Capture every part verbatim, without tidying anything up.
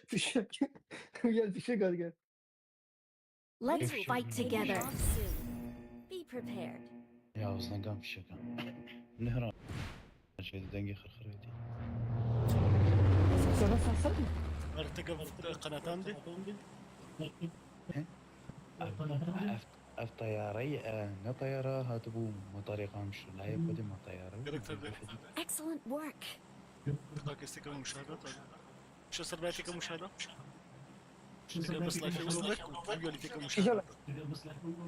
Fişek. Gel fişek al gel. Let's Fişek fight mi? Together. Be prepared. Ya, ez nagam fişekan. Nihran. Şey, dengê xirxir edî. Sana sarsar mı? Ertega qenatan de. Ev, ev, ev teyareyê, e, ne teyara hatibû motarê qamşo. Layê xwe de ma teyara. Gerek tabii. Excellent work. Takestek ama muşahede tabii. Şu serbest tek muşahede. Şu serbest tek muşahede. Bu yolu tek muşahede. Güzel.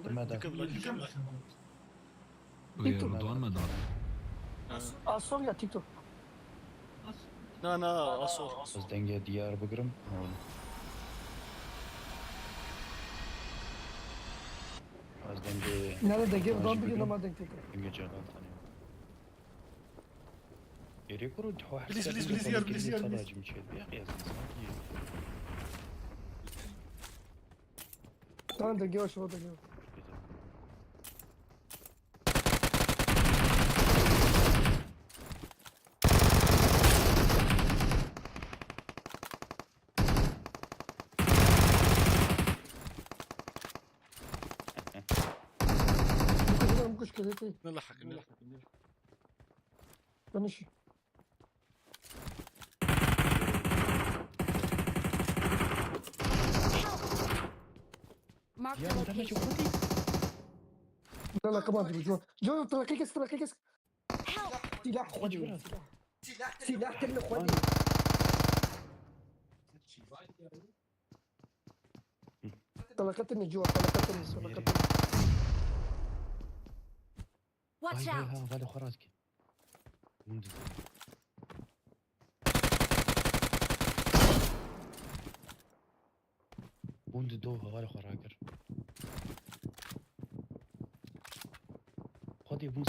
Dime de. Tek muşahede. Ê, Ridwan me da. Asıl ya TikTok. Na na asıl. Ez dengê diyar bigirim. Ha. Ez dengê Nerede gel Hacı ulan bir Gül'ün gün ama denk tekrar. Dengê Cegal tanıyorum. Êrê kuro dihwa Please, please, please, yar, please, yar, please. Cim çêt ya qiyas. Tamam da gel aşağı da gel. Bu kadar mı kuş gazeteyim? Ne la hakkı ne la hakkı. Tanışın. Mark Ya the bir tane çok location. hadi. لا لا كمان تبي جوا. جوا ترى كيكس ترى كيكس. Help! سلاح Hadi خذي. biraz. سلاح كله خذي. طلقتني جوا طلقتني طلقتني. Watch Vay vay out! ha, vale xwe rast kir. Hûn di Hûn di do hevalê xwe rakir. Xwedê hûn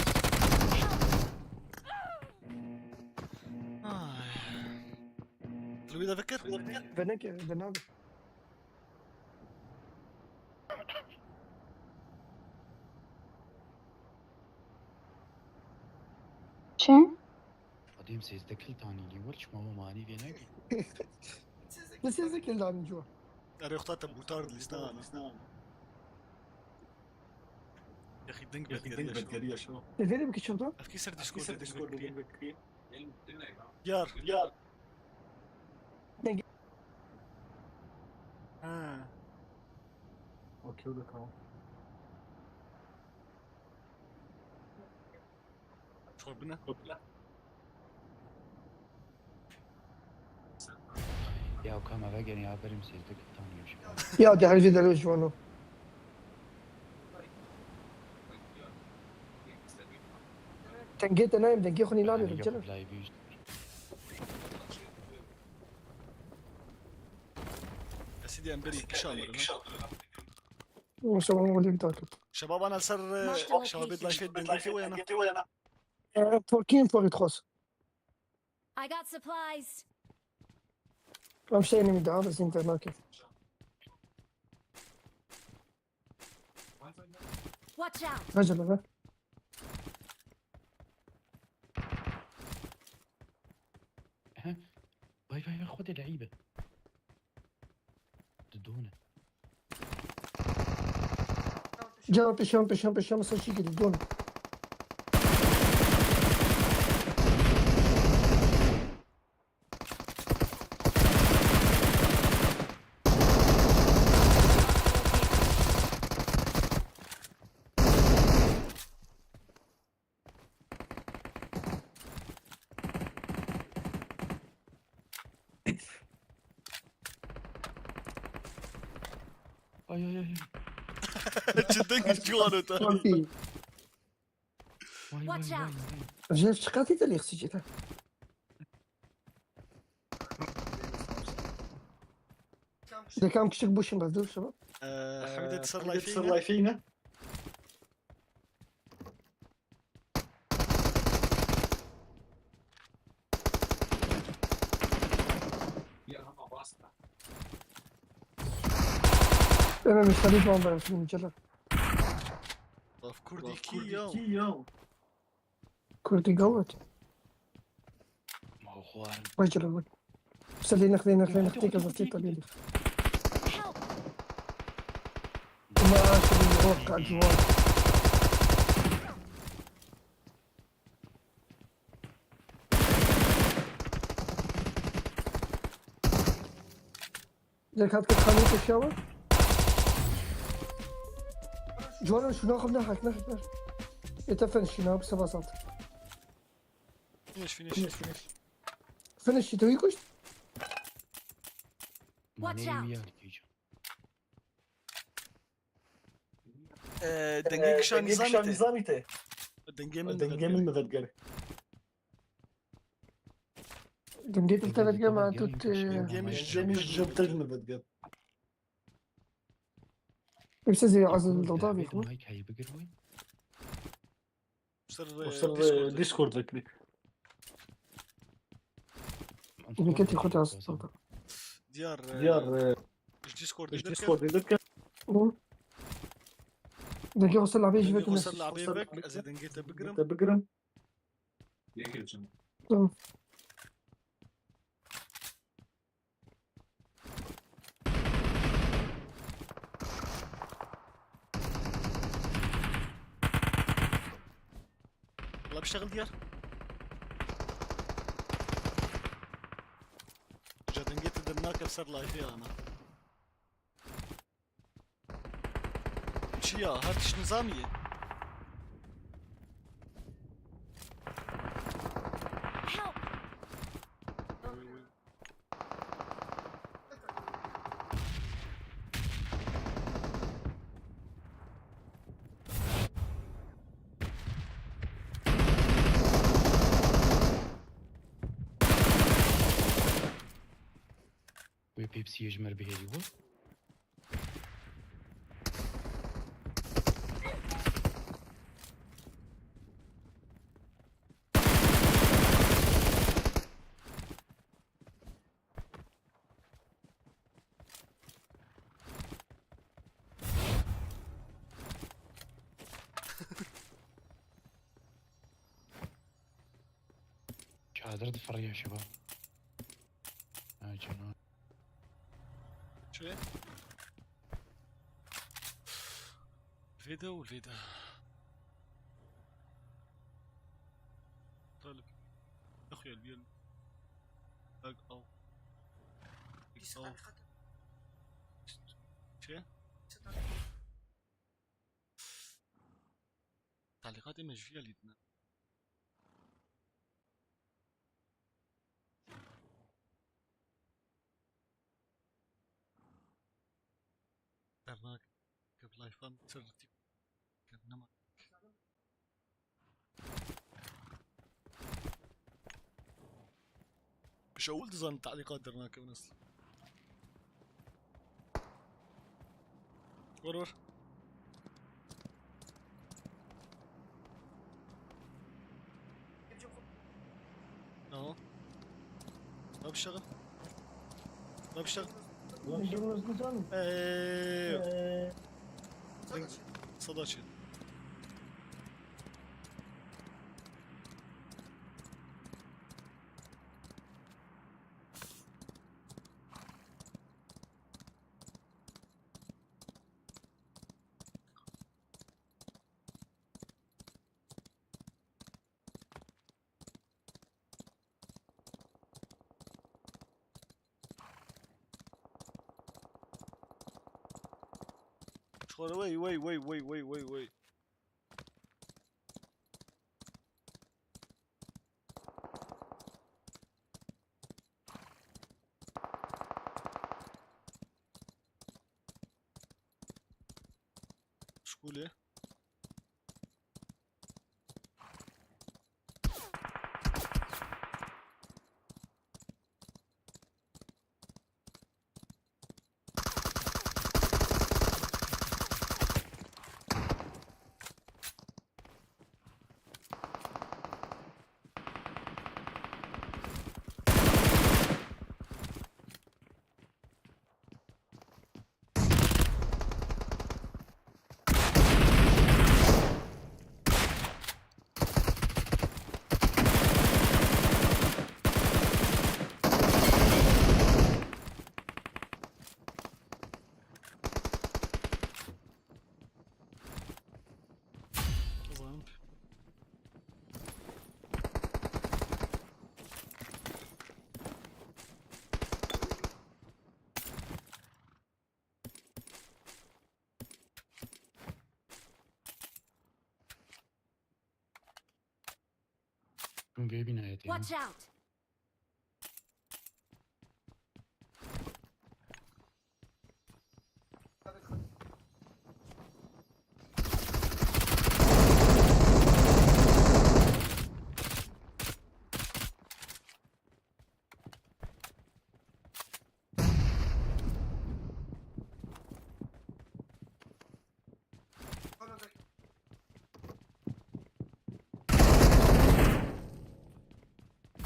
Ay. Tu bir de fikir. Venek venabi. Çi? Xwedê em sêzdeh kil tanî lî wir çima we manî vê nekir. Ne sêzdeh kil danî cua? Erê xta te butar lîstan. Yaxî ding bedgeriya şo. Evveli bir kiçim da. Efkî ser Discord Discord. Yar. Ne? Ha. Okey, o da tamam. Çorbine. Ya kam eve gelin ya berim sêzdeh kil tanî ji. Ya de her şey derviş vano. Dengê te nayêm, dengê xwe nî nabê, Yani canım. yok, layvî işte. Esîdî em berî kişa mirin. Maşallah, olayım takip. Şebabana ser Mark the şebabê location. layfê dengê wê yana. Ee, Torkin Torkin Kos. I got supplies. Am şey ne mi daha da internet. Watch out! Acele be. Ehe. Vay vay vay xwedê leîbe. Didone. Canım peşem peşem peşem sen şey gidi dön. Ay ay ay. Cidden güçlü var o tarih. Abi. Vay vay Watch vay out. vay. Jeff çıkartı da leksi cita. Zekam küçük bu şimdi dur şu. Ee, Hemide ser layfê yine. Hemen müsaade et bana ben şimdi canım. Laf Kurd iki ya. Kurdi gavut. Ma xwarin. Vay canına bak. Xlî nexlî nexlî nexlî kevir tî talî. Help! Kuma aşırı yok acıvar. Lek hat kir kanî peşiya we. Ciwanan şuna xwe nehek nehek nehek. Ê te finish şîna bi seva salt. Finish, finish. Finish, finish. Finish, tu yî kuşt? Watch out! Ee, dengê kişa nizamî te. Dengê min Dengê min mi vedger. Dengê tu te vedger, ma tu te. Dengê min ji min vedger. Yoksa zê azil doda bî xwe. Ser, e, Discord. Discord vekli. Dengê tu xwe te azil doda. Diyar, e, Diyar, e, ji Discord ji Discord dike. Dengê xwe ser labê ji vek. Dengê xwe ser labê vek, ez ê dengê te bigirim. Te bigirim. Tamam. Valla bir şekil diyar. Jadın getirdim, naker ser life ya ana. Çi ya? Her tişt nizamî ye. Help! Wê Pepsiyê ji me re bihêlî we. Çadir difiriya şeva. Ay canım. Şöyle. Veda û veda. Talib. Yok ya, bir. Bak, al. Al. Şey? Talîqatê me ji vî alî dine. Dernak, ke bi layfan ser tî-, nema. Bi şewil dizanin telîqat dernakevin eslî. Vur, vur. Tamam. Abi şaka. Abi şaka. Ulan, canım, özgür canım. Eee. Eee. Sada açın. Şöyle, wey, wey, wey. Şkule. Min vê bînayê tê. Watch out!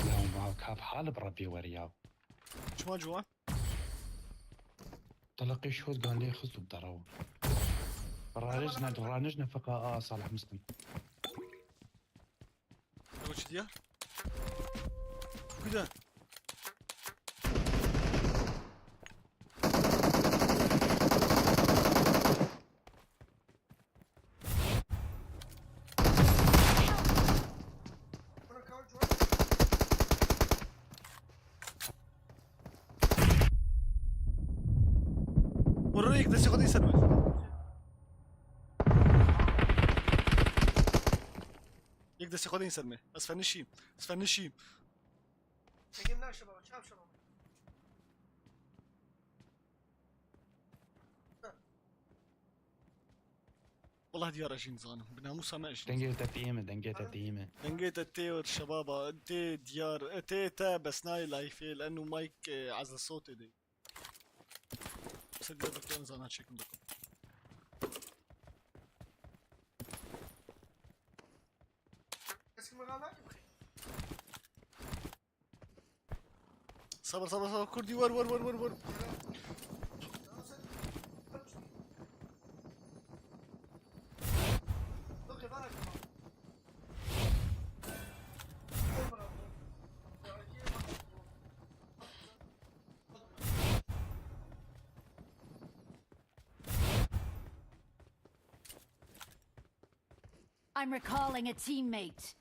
Ya, ma kap hal bi Rebbê were ya. Çima ciwan? Telaqî şot gan lê xist û bi derew. Ranijne, ranijne feqa a Salih Muslim. Ew çi diya? Kuda? Vurur, yek destê xwe dî ser me. Yek destê xwe dî ser me. Ez fenişîm. Ez fenişîm. Egin lan şebaba, çap şebaba. Wallah diyar ez jî nizanim. Bi namûsa me ez jî nizanim. Dengê te tê me, dengê te tê me. Dengê te tê wir şebaba, tê diyar, e, tê te bes nayê layfê, leno mayk, e, ez li sotê de. Mesela diyar dikê nizana çekim dikim. Kesin mi lan? Sabir, sabir, sabir. Kurdî, wer, wer, wer, wer, wer. I'm recalling a teammate.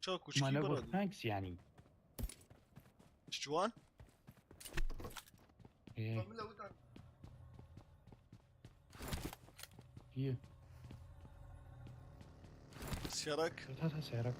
Çok uçki. Mane bu bırak. Thanks yani. Çiçuan? Ee. İyi. Siyarak. Ta, ta, siyarak.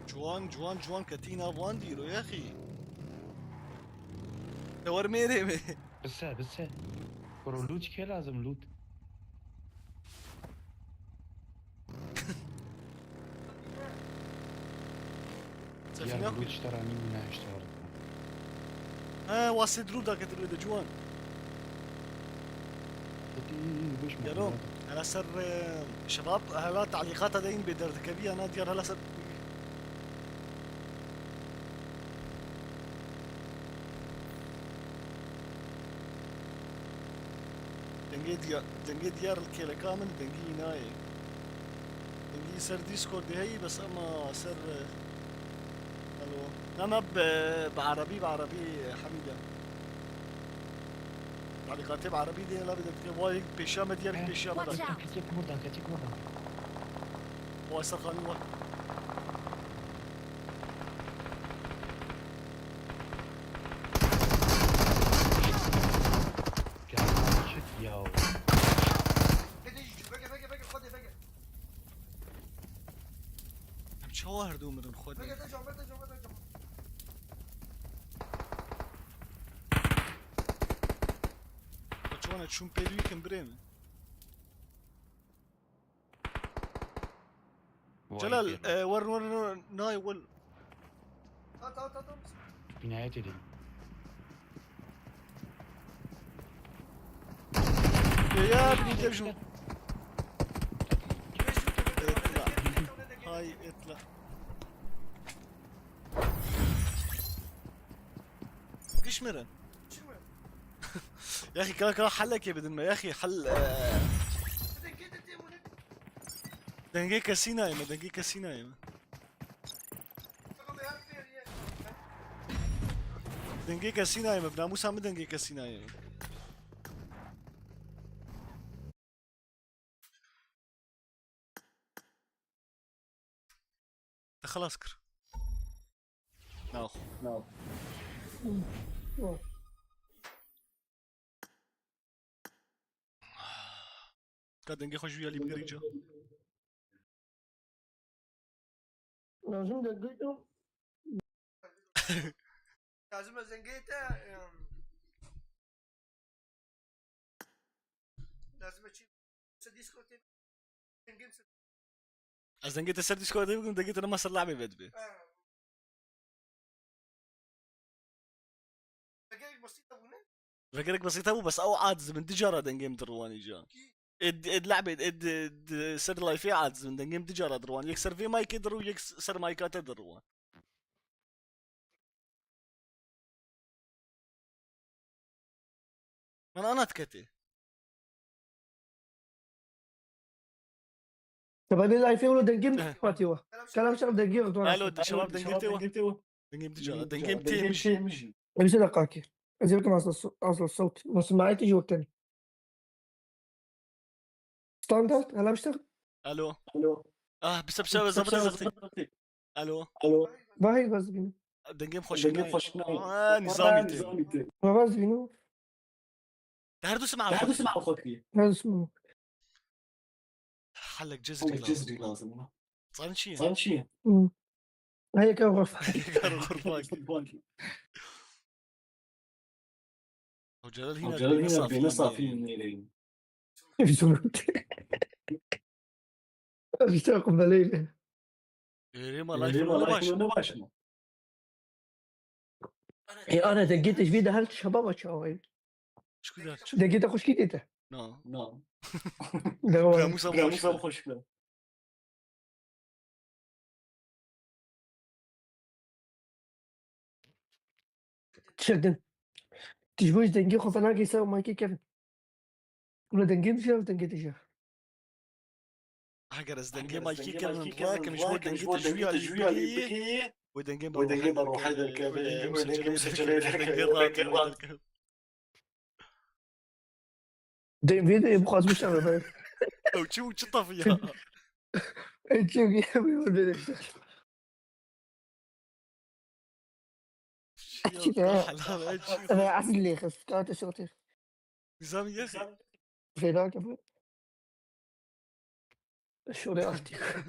Ciwan, ciwan, ciwan ketî nav wan dîro, yexî. Te wer mêrê me. Bise, bise. Kuro loot kê lazim, loot? Sefîne ya loot xwîn. Işteranî bû, ne işteranî. He, wasê drûv daketî wê de ciwan. Yaro, hele ser, e, şebab, hele talîqata de în bê derdikevî, yana diyar hele ser. Dengê diya-, dengê diyar li kêleka min dengî nayê. Dengî ser Discordê heyî, bes ema ser, e, alo. Na, na, bi, bi erebî, bi erebî, Hemîde. Talîqatê bi erebî dê, la bi derdikê. Vay, pêşiya me diya, pêşiya me da. Watch out! Keçik burada, keçik burada. Vay, Serxanî vay. Gel, çık ya. Bege, bege, bege, bege, Xwedê bege. Em çawa her du mirin Xwedê? Bege, te can, bege, te can, bege, te can. Koçwana çûn pê dû kim birê min. Vay Celal, gel. E, wer, wer, wer, nay, wer. Tamam, tamam, tamam, tamam. Binaya dedim. يا ابني تجو. اطلع. هاي اطلع. Kişmirin. يا اخي كان كان حلك يا بدل ما يا اخي حل آه. Dengê kesî nayê me, dengê kesî nayê me. Dengê kesî nayê me, bi namûsa min dengê kesî nayê me. Te xelas kir. Naxwe. Ka dengê xwe ji wî alî bigerî ca. Lazim de gıcım. Lazim de zengin de, em, lazim de çi? Se Discord te, zengin se. Ez dengê te ser Discord de bikim, dengê te nema ser labê vedibê. Ha. Vegerek basît hebû ne? Vegerek basît hebû, bes ew aciz bin, du cara dengê min diruanî ca. Kî? Ê, ê, di lebê, ê, di, di, ser lifê aciz bin, dengê min du cara diruan. Yek ser vê maykê diru, yek s-, ser mayka te diruan. Min ana diketê. Şebabê lifê wilo dengê min Eh. Diruan. Kelam şex dengê min diruan. Alo, şebab dengê te wa. Dengê min dicara. Dengê min têmiş. Ev işte dakika ki. Ez yokum asla so-, asla sot. Nasıl maayet yok tane. Standart, hala işte. Alo. Alo. Ah, bir sepşe ve zabıta zıktı. Alo. Alo. Vay vazgeçtim. Dengê min xweşik nayê. Aa, nizamî tê. Vazgeçtim. Her du sima xwe kiriye. Her du sima. Helek cezrî lazim. Zanî çi ye? Zanî çi ye? Hı. Heye ka xurfak. Heye ka xurfak. Ew Celal hîna dibêne safî nêreyî. Vîşta qubeleyê. Ê, rêma layfê ne baş. Ê, ana dengê te ji vî de her şebaba çawa ye? Çiku der. Dengê te xweşkî tê te. Na. Na. Devam. Bira Musa xweşik be. Çekdin. Tu ji bo ji dengê xwe fena kê ser mayke kevin. Wilo dengê min jî ev dengê te jî. Heger ez dengê maykî kevin rakim ji bo dengê te ji wî alî bigihî, wê dengê me rohê derkeve, wê dengê me secelê derkeve, dengê rahat derkeve. Dê vê de bu xazmış ama ben. Ew çi û çi tafî ya? Ew çi ya? Çi ya? Helal, ew çi ya? Ana asıl lê xist, kate şotir. Nizam yexi. Feda kapı. Şöyle artık.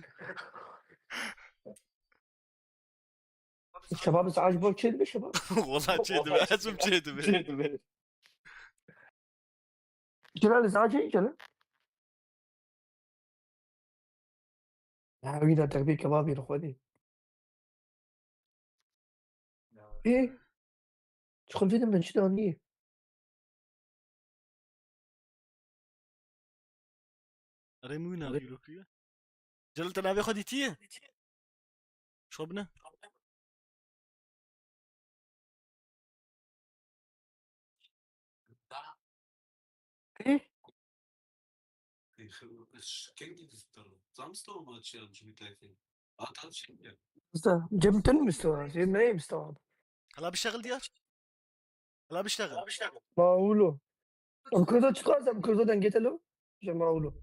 Şebab, saat bu çêdibe şebab. Wala çêdibe, ez him çêdibe. Celal, saat çêdibe. Ha, wî de terbê kebabê li xwedê. Ê, çi xulfê de min çi danî? Erê min wî navî wilo kiriye. Celal, te navê xwe dîtiye? Şo bine. Ê? Ê, xe-, ş-, kengî dizî te re? Zanistava ma çi ya, cimî tayfê? A, ta çi ya? Usta, cem tun mistawa, cem ne mistawa? Hala biştexil diyar. Hala biştexil. Ma ulo. Em Kurdo çi dixwazin? Em Kurdo dengê te lo? Ji ma ulo.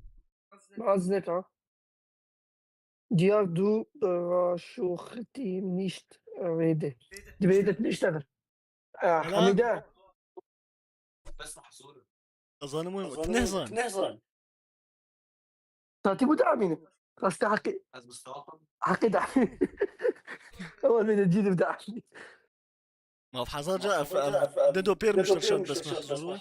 Ma ez neka. Diyar du raşoxitî nîşt rêde. Di vê de nîşt ev. Eh, Hala. Hamîde. Bes mahzûr. Ezanim wê, tu nehzan. Tu nehzan. Tatî bu da amînim. Rastî heqî. Ez mistawa xwe. Heqî da amînim. Ewa bê de cî de amînim. Ma hezar ca ev, ev, de do pêr miştir şat bes mahzûr.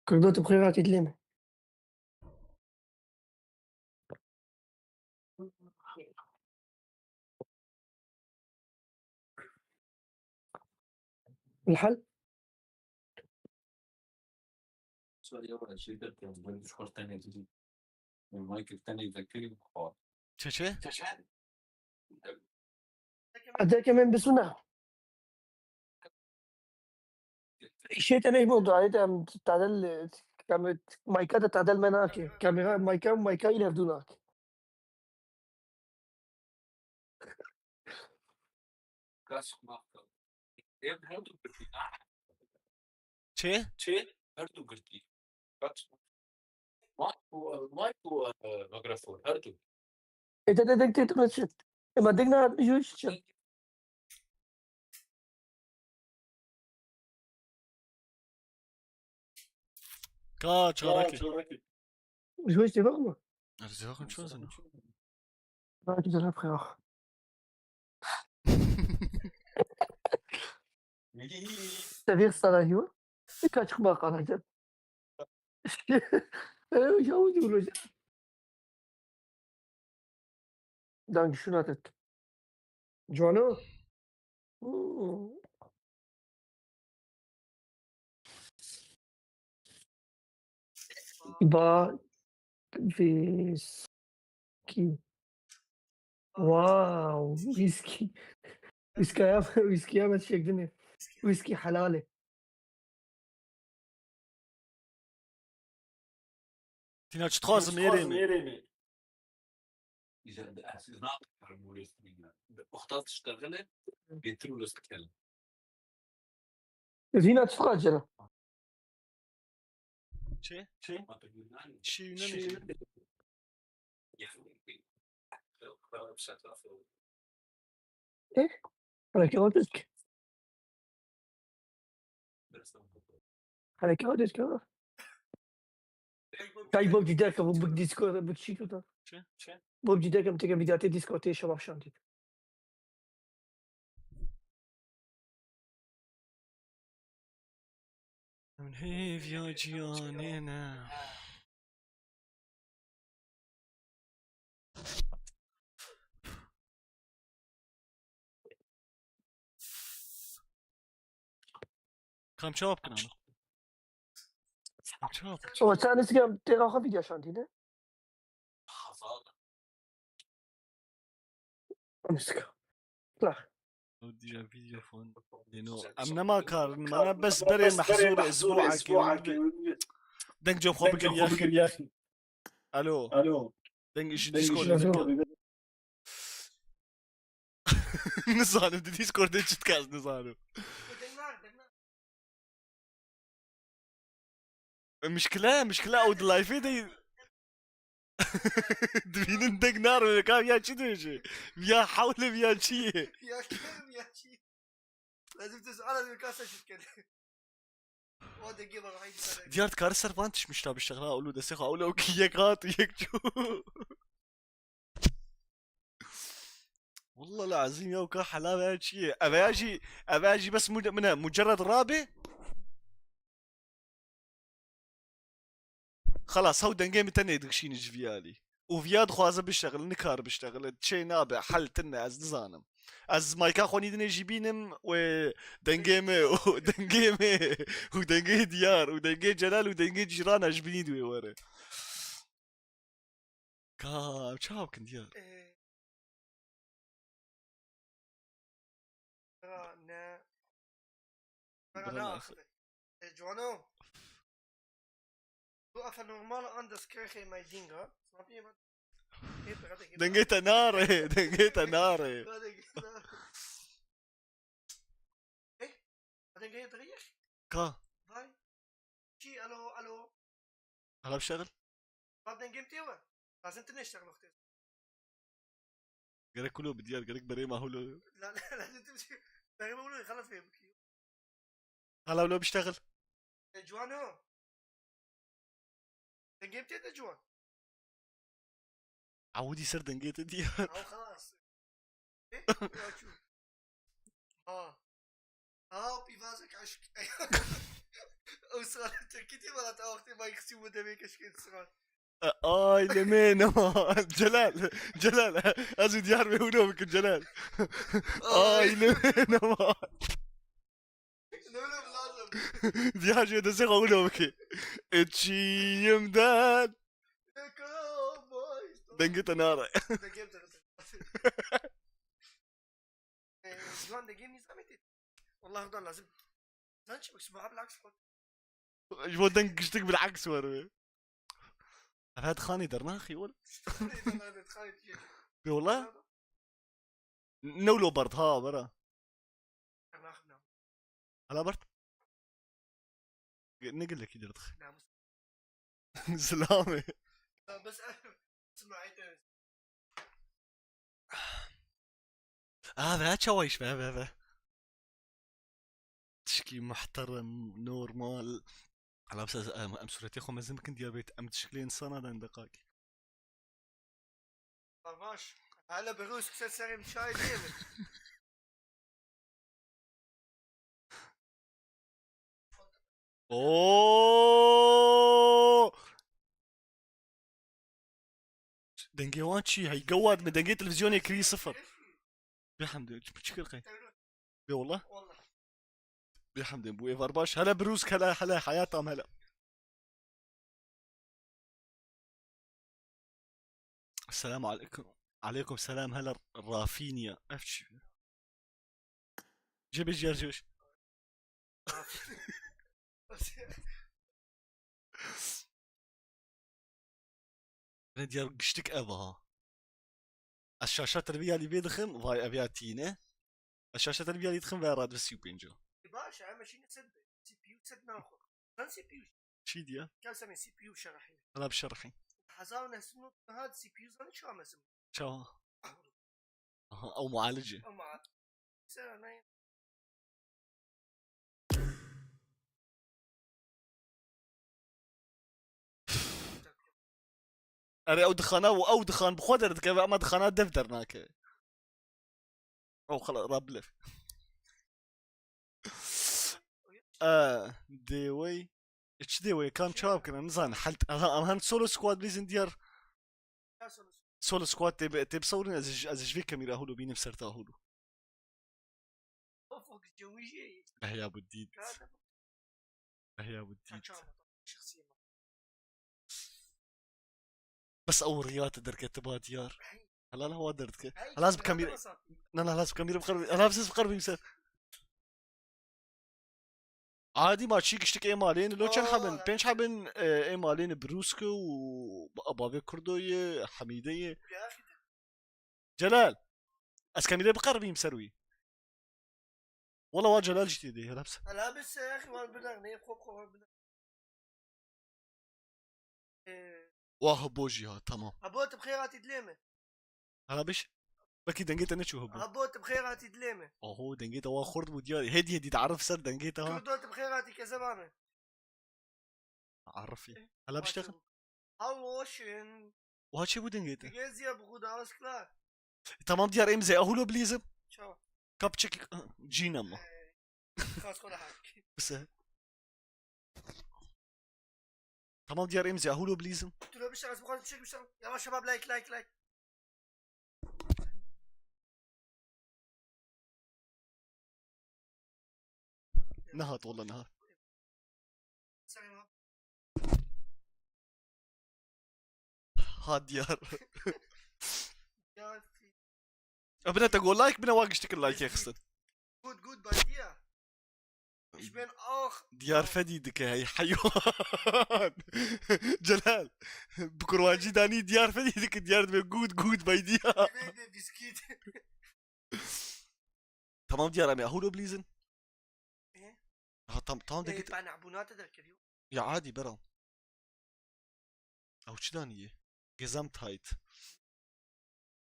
Kurdo tu bi xêr hatî dilê min. الحل؟ سؤال يا ولد، شو درت يا ولد؟ شو قلت أنا جديد؟ المايك الثاني ذكرني بحوار. چه چه؟ أداك من بسنة. شيء تاني موضوع، هذا تعدل، كم مايكات تعدل مناك، كاميرا مايكا، مايكا إلى هدوناك. Kaç marka? Hem her du girtî. Çi? Çi? Her du girtî. Kaç? Mic û, mic û, e, mikrofon, her du. إذا بدك تتمشى، إما دقنا جوج. Ka çarekî. جوج تبغى؟ Ez ê çi zim. راك جرب خير. تبيغ الصلاة هو؟ كاتش خباق على جنب. إيه، وش هو يقول وش؟ دانك شو ناتت؟ جوانو؟ أوه. با ويسكي. واو، ويسكي. ويسكي يا، ويسكي يا، ما تشيك دنيا. ويسكي حلالة. Tîna çi dixwazim êrê min. Îcar di ez nakim, wexta tiştexile, bêtir û list dikelim. زينة تتخاجر. Çi? Çi? Çi Yunanî? إيه؟ على كيف تسك؟ على كيف تسك؟ تاي بوب جداك، بوب ديسكورد، بوب شي كده. Çi? Çi? بوب جداك، متى كان فيديوهات ديسكورد، تي شباب شاندي. Em hêviya ciyanê ne. Kam çawa bikin ama? Kam çawa bikin? وتاني سكام تيغا خفي ديال شاندي، نه؟ أمسك. لا. Dîja vîdeo fon. Yeno. Em nema karin, mana bes berê mehzûr, ezbû ake. Deng cem xwe bigir yaxî. Alo. Alo. Deng ji Discord. Nizanim di Discordê çi dikas nizanim. E, mişkile, mişkile ew di liveê de dibînin deng nare, ka ya çi dibêje? Ya hewle ya çi ye? Ya kevim ya çi? Lazim tu suala bir kasa şirket. O da gibi bak, haydi sana. Diyar, dikare ser van tişt mişta biştexile, ewlo destê xwe, ewlo ki yek hat û yek çû. Wallah lazim ya, ka hela veya çi ye? Eveya jî, eveya jî bes mu-, min e, mucerred rabe. Xelas, hew dengê min tenê dikişîne ji vî alî. Û viya dixwaze bişexile, nikar bişexile, çê nabe, hel tine, ez nizanim. Ez mayka xwe nî dinê jî bînim, wê dengê min û dengê min û dengê Diyar û dengê Celal û dengê cîrana ji binî di wê were. Ka, çawa bikin Diyar? Ee, ra ne. Ra Bira ne ne axire. E, Cwano. Tu afe normal an destkerxê meydînga. Dengê te nare, dengê te nare. Dengê te nare. Eh? Dengê te yek? Ka. Vay. Çi, alo, alo. Hala bişexil. Ba dengê min tê we. Lazim tu neştexil wextê. Gerek kulo bi Diyar, gerek berê ma hulo. La, la, la, tu berê ma hulo, xelet fê bikî. Hala wilo biştexil. E, Cwano. Dengê min tê de Cwan. Awudî ser dengê te Diyar. Aw xelas. E, ya çû. Ha. Ha, pîvazek eşk. Ew sira Tirkî tê, wela te wextê mayk xistî û demê keşkê sira. E, aileme nema. Celal, Celal, ez û Diyar wê wilo bikin Celal. Ay. Aileme nema. Diya jê destê xwe wilo bike. Içiyimden. Dengê te nare. Ee, Ciwan dengê nîzamê tê. Wallah da lazim. Sen çi bak, bu bilaks bak. Ji bo deng giştik bilaks were. Ev het xanî dernaxî were. Bê wala. Newlo berd ha bera. Dernaxî na. Hala berd. Ne gelekî derdix. Namus. Zilamê. Ya, bes, sima ete. Ah, ve çawa iş ve, ve, ve. Tişkî muhterem, normal. Hala bes em, em sûretê xwe mezin bikin diya bêt. Em tişkilê insana den deqakî. Baş. Hele bir rûsk ser serê min çay diye mi? Oo! Dengê wan çi? Hey, gewad me dengê televizyonê kirî sifir. Bihemdê, çi, çi kir qey? Bê wallah. Wallah. Bihemdê, bu êvar baş. Hele birûz, hele, hele, hayat am hele. Selamu aleykum. Aleykum selam, hele Rafinha. Ev çi? Jê bêjiyar jê. Ne diyar giştik ev ha. Ez şaşa televî ya lîvê dixim, vay ev ya tîne. Ez şaşa televî ya lî dixim ve radve sî û pênc o. Baş, em şîne sed, C P U sed naxwe. Sen C P U. Çi diye? Gel sen C P U şerahî. Hala bi şerahî. Hezar û neh sed û nod hat C P U zanî çawa mezin? Çawa? Aha, ew mualici. Ama sen ne? Erê ew dixana û ew dixan bi xwe derdikeve, ama dixana dev dernake. Ew xela, rabilef. E, dêwey. E, çi dêwey? Kam çawa bikin? Em nizanin. Hel, aha, em hen solo squad bilîzin diyar. Solo squad tê bi, tê bi sewrin, ez ji, ez ji vê kemîra hûlo bînim ser ta hûlo. Behya bu dît. Behya bu dît. Bes ew riya te derketiba diyar. Helal hewa derdike. Helal bi kamîra. Na, na, helal bi kamîra biqer. Helal bi ses biqer bîm ser. Adî ma çî giştik ê malên, lo çend hebin? Pênc hebin, e, ê malên Brûske û ba-, bavê Kurdo ye, Hemîde ye. Celal. Ez kemîrê biqeribîm ser wî. Wala wa Celal jî tê de, helal bise. Helal bise, ya, wan bilex, ne, xop, xop, wan bilex. Ee, Wa hebo jî ha, tamam. Hebo, tu bi xêr hatî dilê me. Hala biş. Belkî dengê te neçû hebo. Hebo, tu bi xêr hatî dilê me. Oho, dengê te wa xurt bû diyar. Hêdî hêdî diarif ser dengê te ha. Kurdo, tu bi xêr hatî kezeba me. Arifî. Hala biş te. Hallo, schön. Wa çi bû dengê te? Wie geht's dir, Bruder? Alles klar? Tamam diyar, em zê ahulo bilîzim. Çawa? Kap çek cîn ama. Ee, kas kola hak. Bise. Tamam diyar, em zê ahulo bilîzim. Dur, bir şey, bir şey, bir şey. Yavaş, şebap, like, like, like. Nehat, wala nehat. Ha diyar. Ya, Ebine te got like, bine wa giştik like xistin. Gut, gut, bei dir. Ich bin auch. Diyar fedî dike hey heywan. Celal. Bi kurmancî danî diyar fedî dike, diyar dibe gut, gut, bei dir. Bisküt. Tamam diyar, em ê ahulo bilîzin. Ee? Ha, tam, tamam de Ee, git. Ben abunate de kiriyor. Ya adî bera. Ew çi danî ye? Gesamtheit.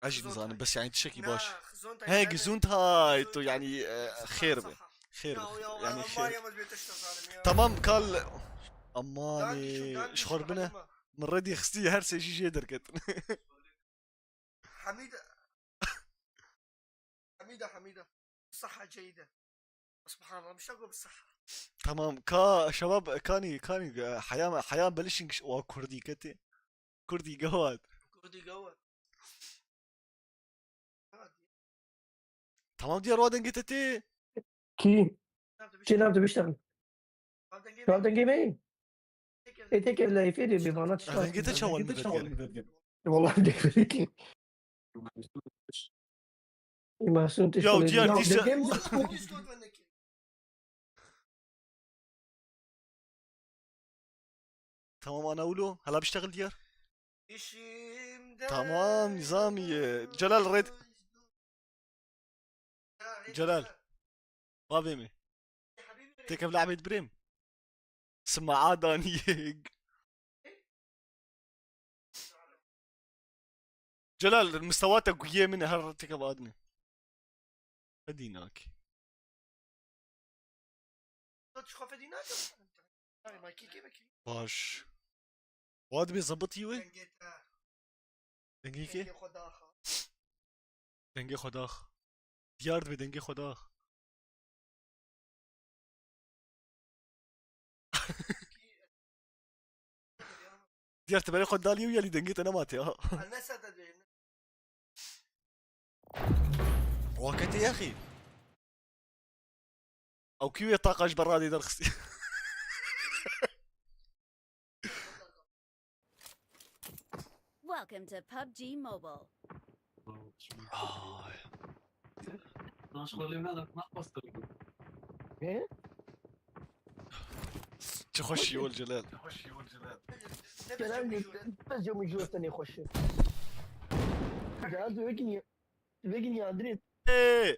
Ez jî nizanim, bes yani tiştekî baş. He, Gesundheit, yani, e, xêr be. Xêr be. Yani xêr. Tamam kal. Aman, e, ji xwe bine. Min redî xistî her sê jî jê derketin. Hamîde. Hamîde, Hamîde. Saha ceyde. Subhanallah, müştak ve saha. Tamam, ka, şebab, kanî, kanî, e, heyam, heyam belişin kiş, wa kurdî ketê. Kurdî gawat. Kurdî gawat. Tamam, diyar wa dengê te tê. Kî? Çê nav dibiştin? Çav dengê me yê. Ê têkevle hêfê dê bê vana çi çav. Dengê te çawa li min derkeve? Wala dengê. Ê Mahsun, te Ya, şolê diyar, ya, dîsa dengê mi? Tamam, ana ulo. Hala biştexil diyar. Tamam, nizamiye. Celal, red. Celal. Bavê min. Têkev lehbê dibirêm. Sima adaniyek. Celal, mistewa te guyê min e, her têkev adine. Fedî nakî. Baş. Wa dibê zebitî wê? Dengê kê? Dengê xwe dax. Diyar dibê dengê xwe dax. Diyar, tu berê xwe dalî û yelî dengê te nema tê ha. Waketê yexî. Ew kî wê taqa ji ber radê derxistî? Welcome to PUBG Mobile. Ay. He? Çi xweş yol Celal. Celal, ne cemî jor tenê xweş e. Celal, tu wekî niye? Vegin ya, dirê. Ê,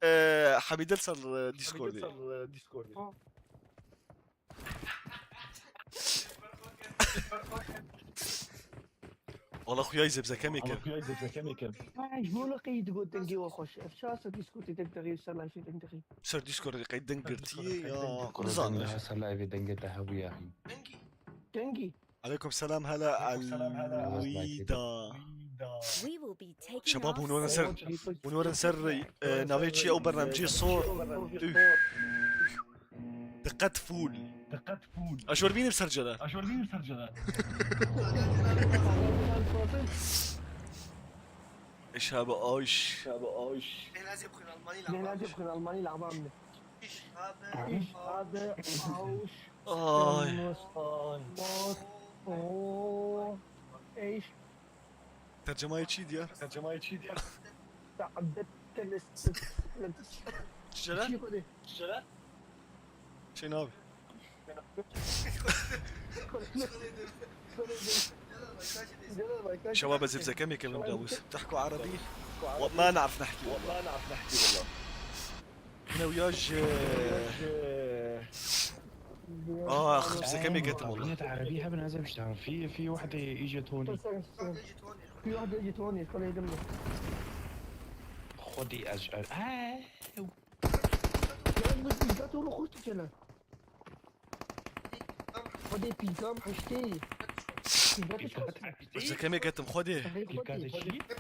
e, Hemîde li ser, e, Discordê. Wala xuya zebzeke me kir. Ay, ji bo ne qey digot dengê we xweş. Ev çi asa Discordê deng dexî, ser live deng dexî. Ser Discordê qey deng girtiye ya, nizane. Ser live dengê te hebûye. Dengî. Aleykum selam, hele Alwida. Şebab, hûn werin ser, hûn werin ser, e, navê çi ye ew bernamecê sor. Üf. Diqet full. Ez ji we re bînim ser Celal. Eşabe Ayş. Bê lazê bixwîn Almanî lava. Bê lazê bixwîn Almanî lava min. Ich habe, ich habe Ausch. Ay. Mos-, Mos-, oh, ich. Tercemayê çi diyar? Tercemayê çi diyar? Sadet Tenis. Çi Celal? Çi Xwedê? Çi Celal? Şey ne abi? شباب، زبزة كم يا كمان داوود؟ تحكوا عربي؟ وما نعرف نحكي والله. أنا وياج، آه، خبزة كم يا قتم والله. بنات عربي هبن هذا بيشتغل. في، في وحدة إجت هون. في وحدة إجت هون، خليها يدمر. خدي أج-، آه. Gel, bu pîka tu xurt dikene. Xwedê pîka heştê. Pîka tu xurt. Ji kemê ketim Xwedê. Pîka de çi? Pîka.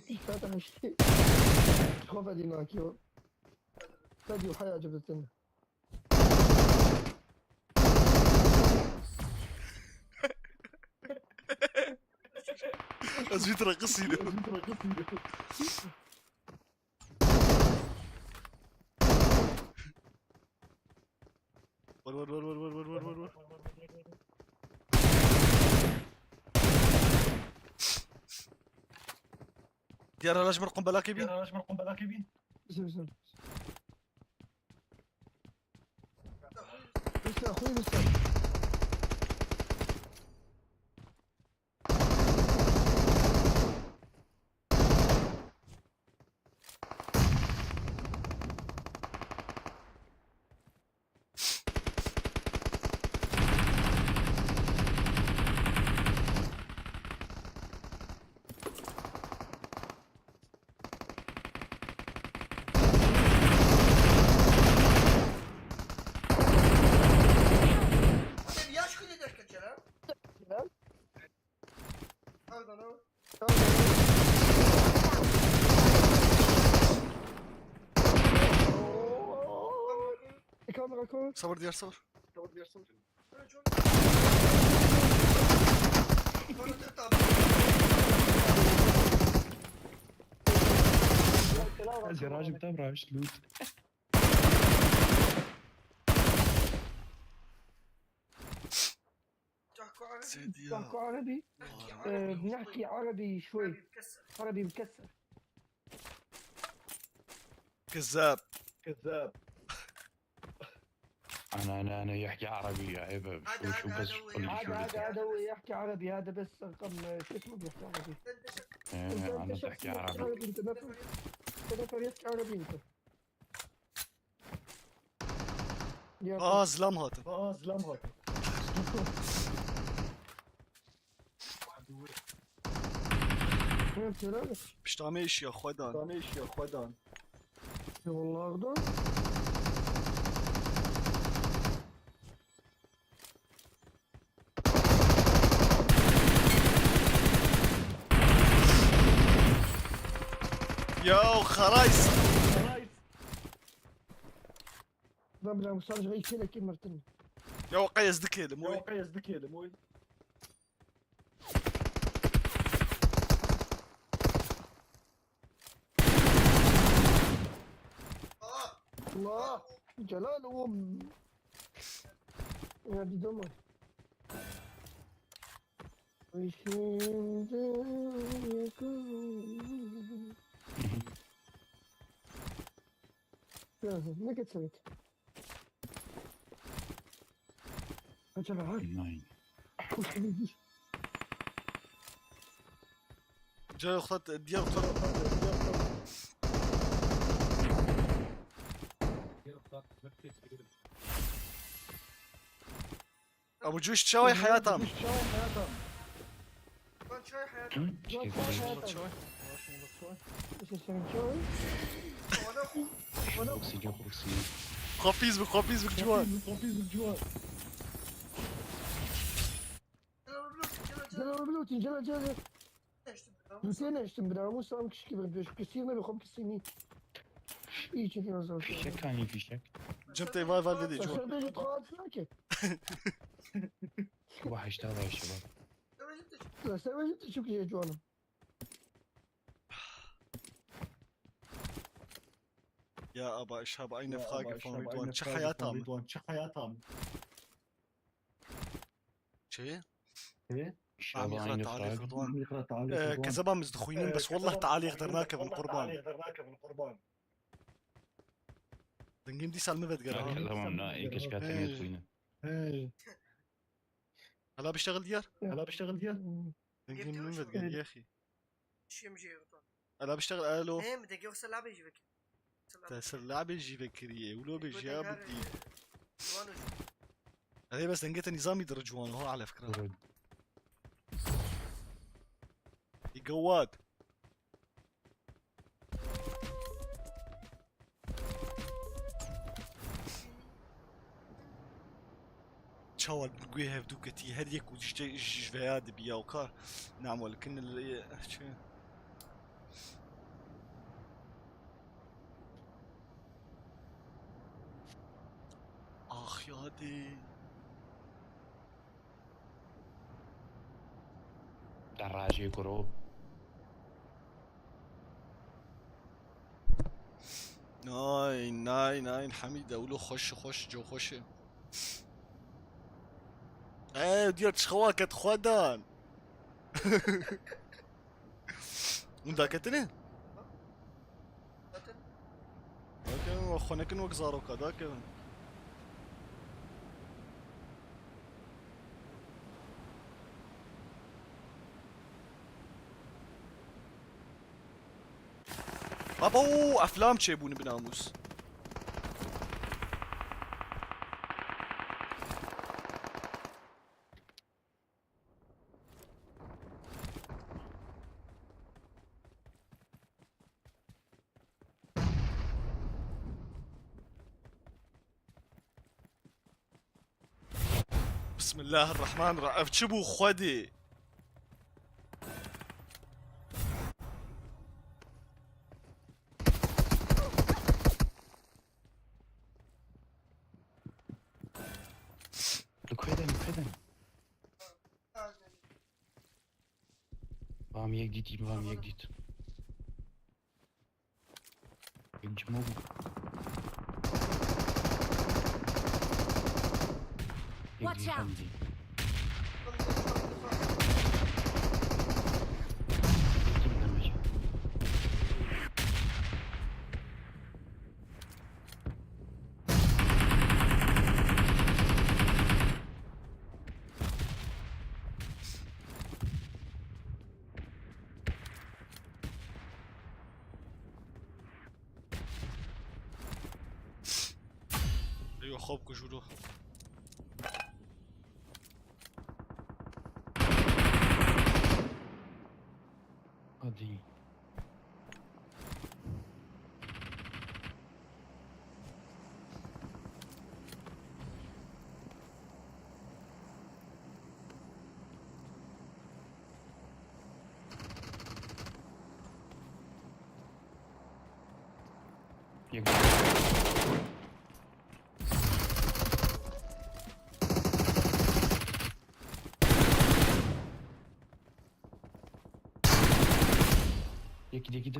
Pîka heştê. Xwe fedî nakiyo. Fedî heya cibitin. Ez vî tira qisînim. Wer, wer, wer. Diyar, hala ji min qumbelakê bîn. Bizim, bizim. Lütfen, koy lütfen. Abi, yaş kulü derken Kerem. Kerem? Pardon, o. Sabır diyar, sabır. Garajım tam rahat, loot. سيدي يا. بنحكي عربي. آه، بنحكي عربي شوي. عربي مكسر. كذاب. كذاب. أنا، أنا، أنا يحكي عربي، عيب. شو، شو بس كل شو عادي، عادي، هذا هو يحكي عربي، هذا بس رقم، شو اسمه، بيحكي عربي. إيه، أنا بحكي عربي. أنت ما في-، أنت ما في-، يحكي عربي أنت. يا آه، زلام هاتن. آه، زلام هاتن. Piştamê iş ya xwedan. Piştamê iş ya xwedan. Ya vallahi xwedan. Ya xerayis. Ben bile Musa Hoca iki kere kim mırtın. Ya o qey ez dikêlim, oy. Ya o qey ez dikêlim, oy. Allah! Celal oğlum. Ya bir de mi? Şimdi yakın. Ya, ne geçseydik? Acaba var. Nine. Hoş geldin. Cay oxlat, diğer oxlat. Abu Cuş çay hayatım. Ben çay hayatım. Hı? Çay hayatım. Oxygen, oxygen. Xafiz bi, xafiz bi ciwan. Gel abi, gel, gel, gel, gel. Hüseyin eştim bir daha. Musa abi kişi gibi. Bir kişi mi, bir kişi mi? İyi çekiyor zaten. Fişek hani fişek? Cem Teyva var dedi, ciwan. Sen de git, rahat ki. Wahşta var şebap. Ya sen de git, çok iyi ciwanım. Ya aba, ich habe eine Frage von Ridwan. Çi hayat am? Çi hayat am? Çi? Am yixra talîq Ridwan. Kezeba min dixwînin, bes wallah talîq dernakevin qurban. Dengim dîsa li min vedigere. Tamam, na, ilk eşka tenê dixwînin. Hey. Hela biştexil diyar? Hela biştexil diyar? Dengim min vedigere, yexî. Şim jê Ridwan. Hela biştexil, alo. He, min dengê xwe ser labê jî vekir. Te ser labê jî vekirî, ew lo bêjî ya bidî. Erê bes dengê te nîzamî dir ciwan, ho, ala fikra. He gawad. Çawa guhê hevdû ketî, her yek û ji, ji veya dibî ya, ka namolikin li çi? Ax yadê. Derajê kuro. Nay, nay, nay, Hemîde, wilo xweş, xweş, co xweş e. Ey, diya çixewa ket xwedan. Hûn daketine? Dakevin, we xwenekin wek zaroka, dakevin. Abo, eflam çêbûne bi namûs. Bismillahirrahmanirrahîm. Ev çi bû Xwedê? Li ku de ne, li ku de ne? Bam yek dît, bam yek dît. Yek cimo bû. Yek dît, bam dît. Top ku jûro. Hadi. Yek. Yek, yek, yek.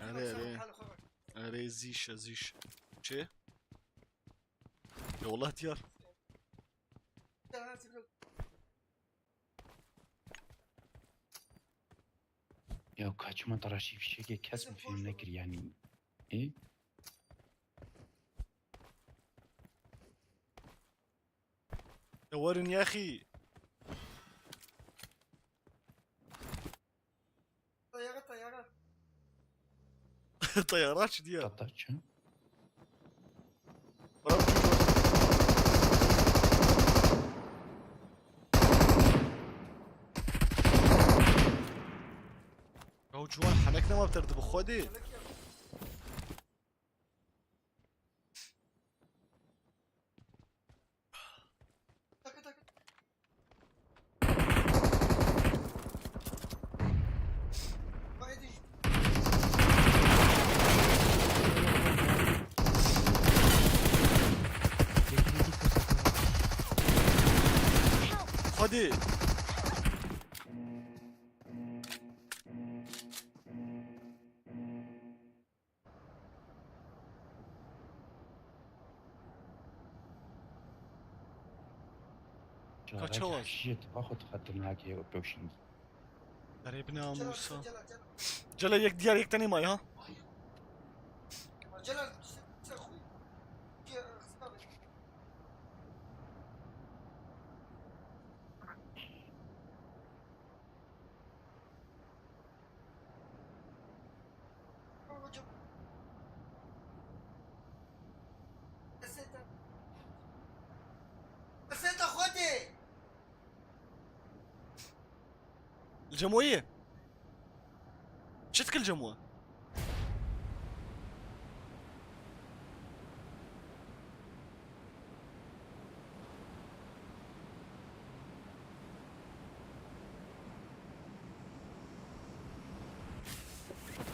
Erê, erê. Erê, zîş e, zîş. Çi? Ya wallah diyar. Ya kaçma taraşî fişekê kes mi fêm nekir yani? E? Ya werin ya xî. Teyare, teyare. Teyara çi diye? Tata çi? Bırak. Ya ciwan henek nema ter dibi xwedê. Hadi. Kaç awas? Şiyet, axut xetirnakê o pewşîn. Erê bi namusa. Cela yek diyar yek tenê may ha. Li Cemoyê. Çi dikil Cemo?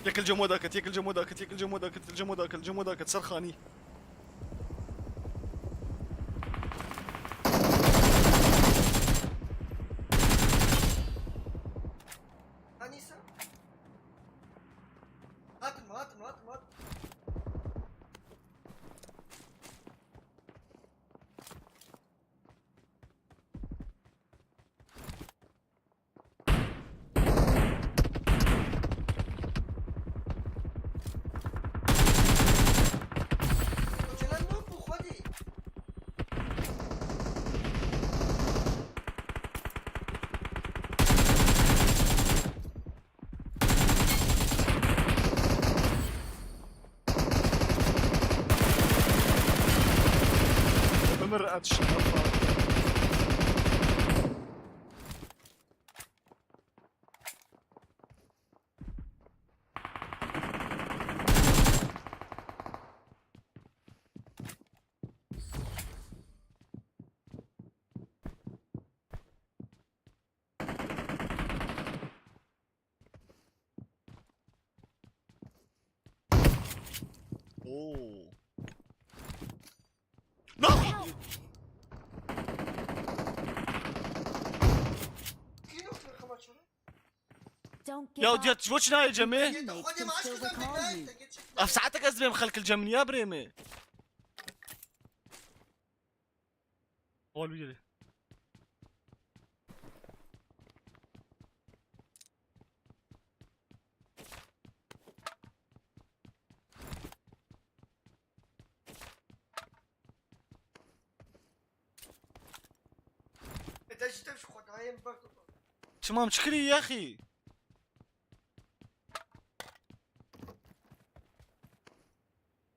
Yek li Cemo daket, yek li Cemo daket, yek li Cemo daket, li Cemo daket, li Cemo daket, ser xanî. Anîsa? Hatim, hatim, hatim, hatim. Ömür aç. Oo. Lan! Don't give Ya up. Diya, çi boçî nayê cemê? Teammate can still recall you. Ev saetek ez dibêm xelk li cem niya birê me. Hol bigire. Çima em çi kirî yaxî?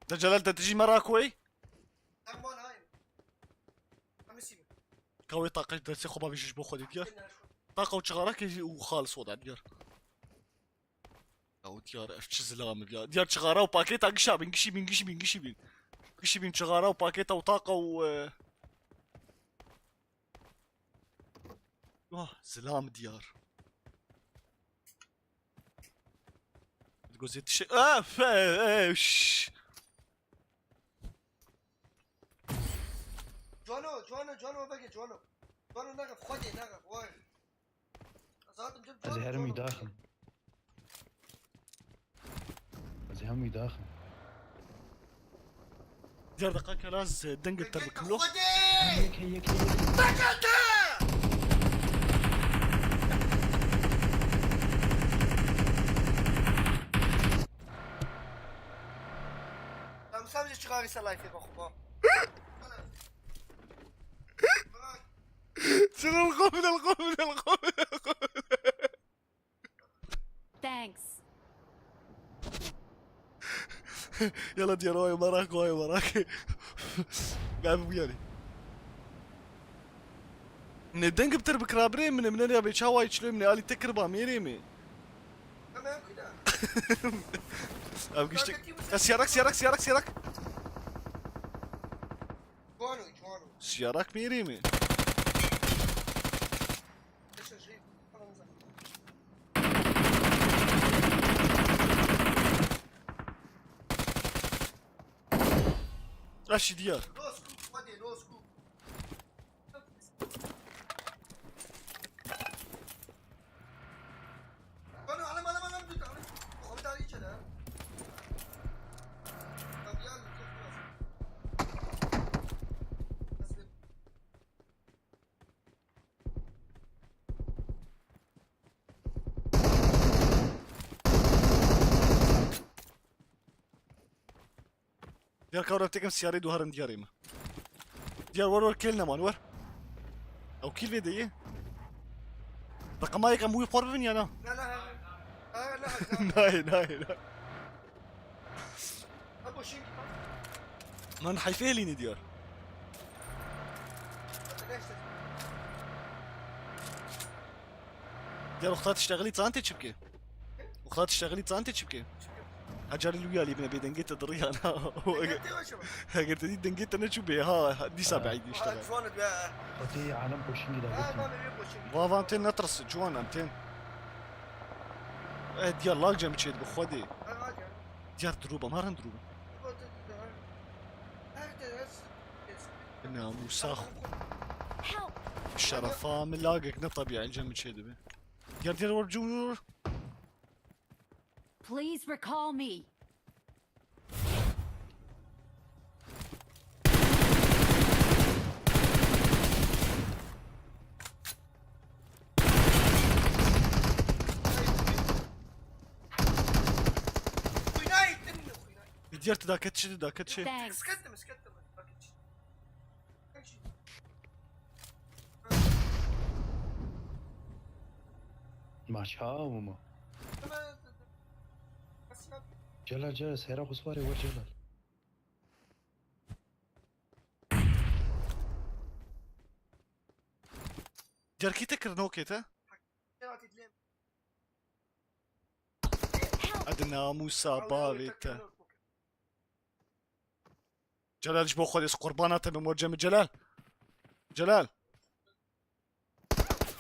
De Celal te tijî me rakoyî? Kawê taqe dersê xwe bavêjî ji bo xwedê diyar. Taqa û çixarakê jî û xalis wada diyar. Ya diyar ev çi zilam e ya. Diyar çixara û pakêta gişa bin, gişî bin, gişî bin, gişî bin. Gişî bin çixara û pakêta û taqa û, e, Wah, zilam diyar. Gozê tişe-, ah, fe-, e, şş. Cano, Cano, Cano veke Cano. Cano nexe, Xwedê nexe, vay. Zaten cim Ez ê Cano, herim Cano. Wî daxim. Ez ê hemû daxim. Diyar deqa kelaz dengê te bikim lo. Yek heye, yek heye. Tamam, sadece çıkarırsa life'e bak, bak. Şunu koy, koy, koy, koy. Thanks. Yala diyar, oy marak, oy marak. Gel bu yani. Ne dengim ter bikira birê min, min ya be çawa içlo min, alî te kir ba mêrê mi? Hemen kuyda. Abi geçtik. Ya siyarak, siyarak, siyarak, siyarak. Juano, Juano. Siyarak mêrê mi? Yaşa, şey, kanalımıza. Raşi diyar. No scoop, hadi, no scoop. Bana alem, alem, alem, dur, alem. Komutan içeri ha. Tabii ya, dur, dur, dur. Nasıl? Diyar kawra tekim siyarê duharin diyarê me. Diyar war war kel neman war. Ew kîl vê deyê. Reqema yekem wî xor bibin ya na? La, la, la. Ha, la, la. Nayê, nayê, nayê. Ha, boşun git. Man heyfê helînî diyar. Hadi, ne işte? Diyar wexta tiştexilî çantê çi bike? Wexta tiştexilî çantê çi bike? Hecarî li wî alî bine bê dengê te diriyana. Dengê te baş ama. Eger te dî dengê te neçû bê ha, ha, dîsa Ha. Beîdî işte. Ha, şu an ya. Fatih alem koşingi de Ha, bakın. Ben bir koşingi. Vavan tên netirs, ciwan em tên. Eh, diyar lag cem çêd bi xwedê. Ha, ha, ya. Diyar dirû bam, herin dirû bam. Bu da, da, da. Her de, her şey. Namusa xwe. Help! Şerefa min lagek ne tebî encam çê dibe. Gel gel war cûr. Please recall me. Xwînayê din, xwînayê. Diyar tu daket çi, tu daket çi? Thanks. Skettim, skettim. Bak hiç. Bak şimdi. Maşa mı? Nasıl yap? Celal, Celal, seyra xusvarê wer Celal. Cerkî te kir nokê te? Celal, dilem. Hadi namusa bavê te. Celal, ji bo Xwedê, ez qurbana te bim, we cem Celal. Celal.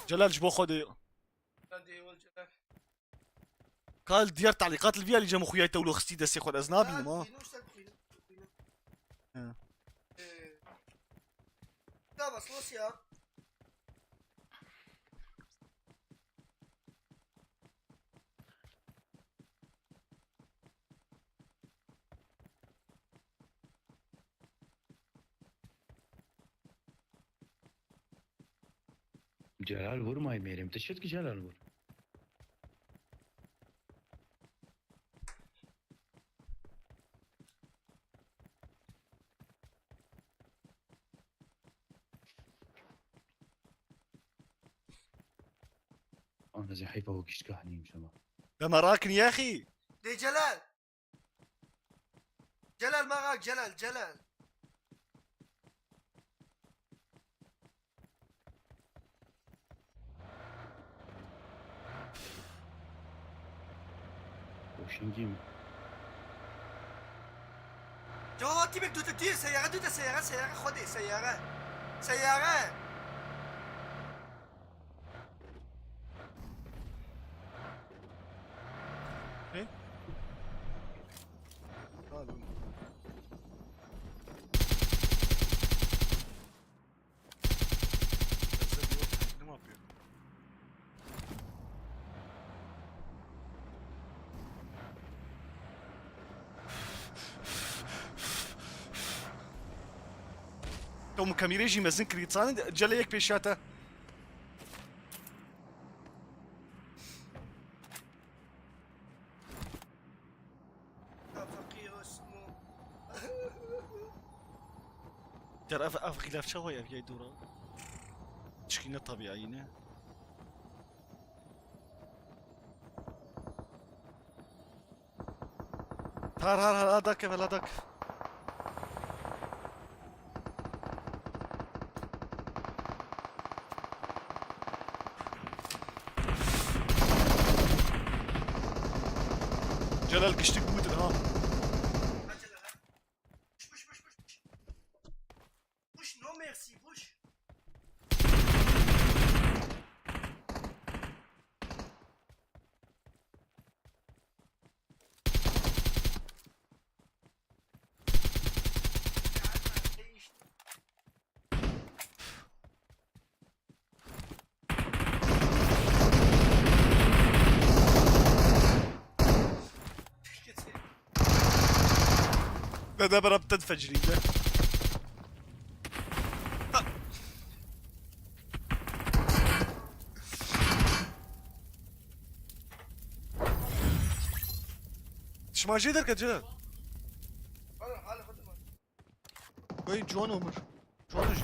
Celal, ji bo Xwedê. Kal diyar talîqat li vî alî cem xuyay tewlo xistî destê xwe, ez nabînim ha. He. Celal vurmayı merim. Tişt ki Celal vur. Lan ez ê heyfa wekî şika henîm şema. Dema rakin ya axî. Dê Celal. Celal, ma rak, Celal, Celal. Boşingî mi? Cevaba tîmek dute tîr, seyare dute, seyare, seyare, Xwedê, seyare. Seyare. Ne? Oğlum. Ezra diyor, ne yapıyor? Tom kamerayê jî mezin kirî, çanin cele yek pêşiya te. Feqîr Osmo. Car ev, ev xilaf çawa ev yay dora? Çikî ne tabiayî ne? Har, har, har, adak ev, adak. Celal giştik bûtin ha. Push, push, push, push. Push, no mercy, push. Dede bera bi te difecirî de. Şima jê derke Celal. Vay, ciwan omir. Ciwan jî.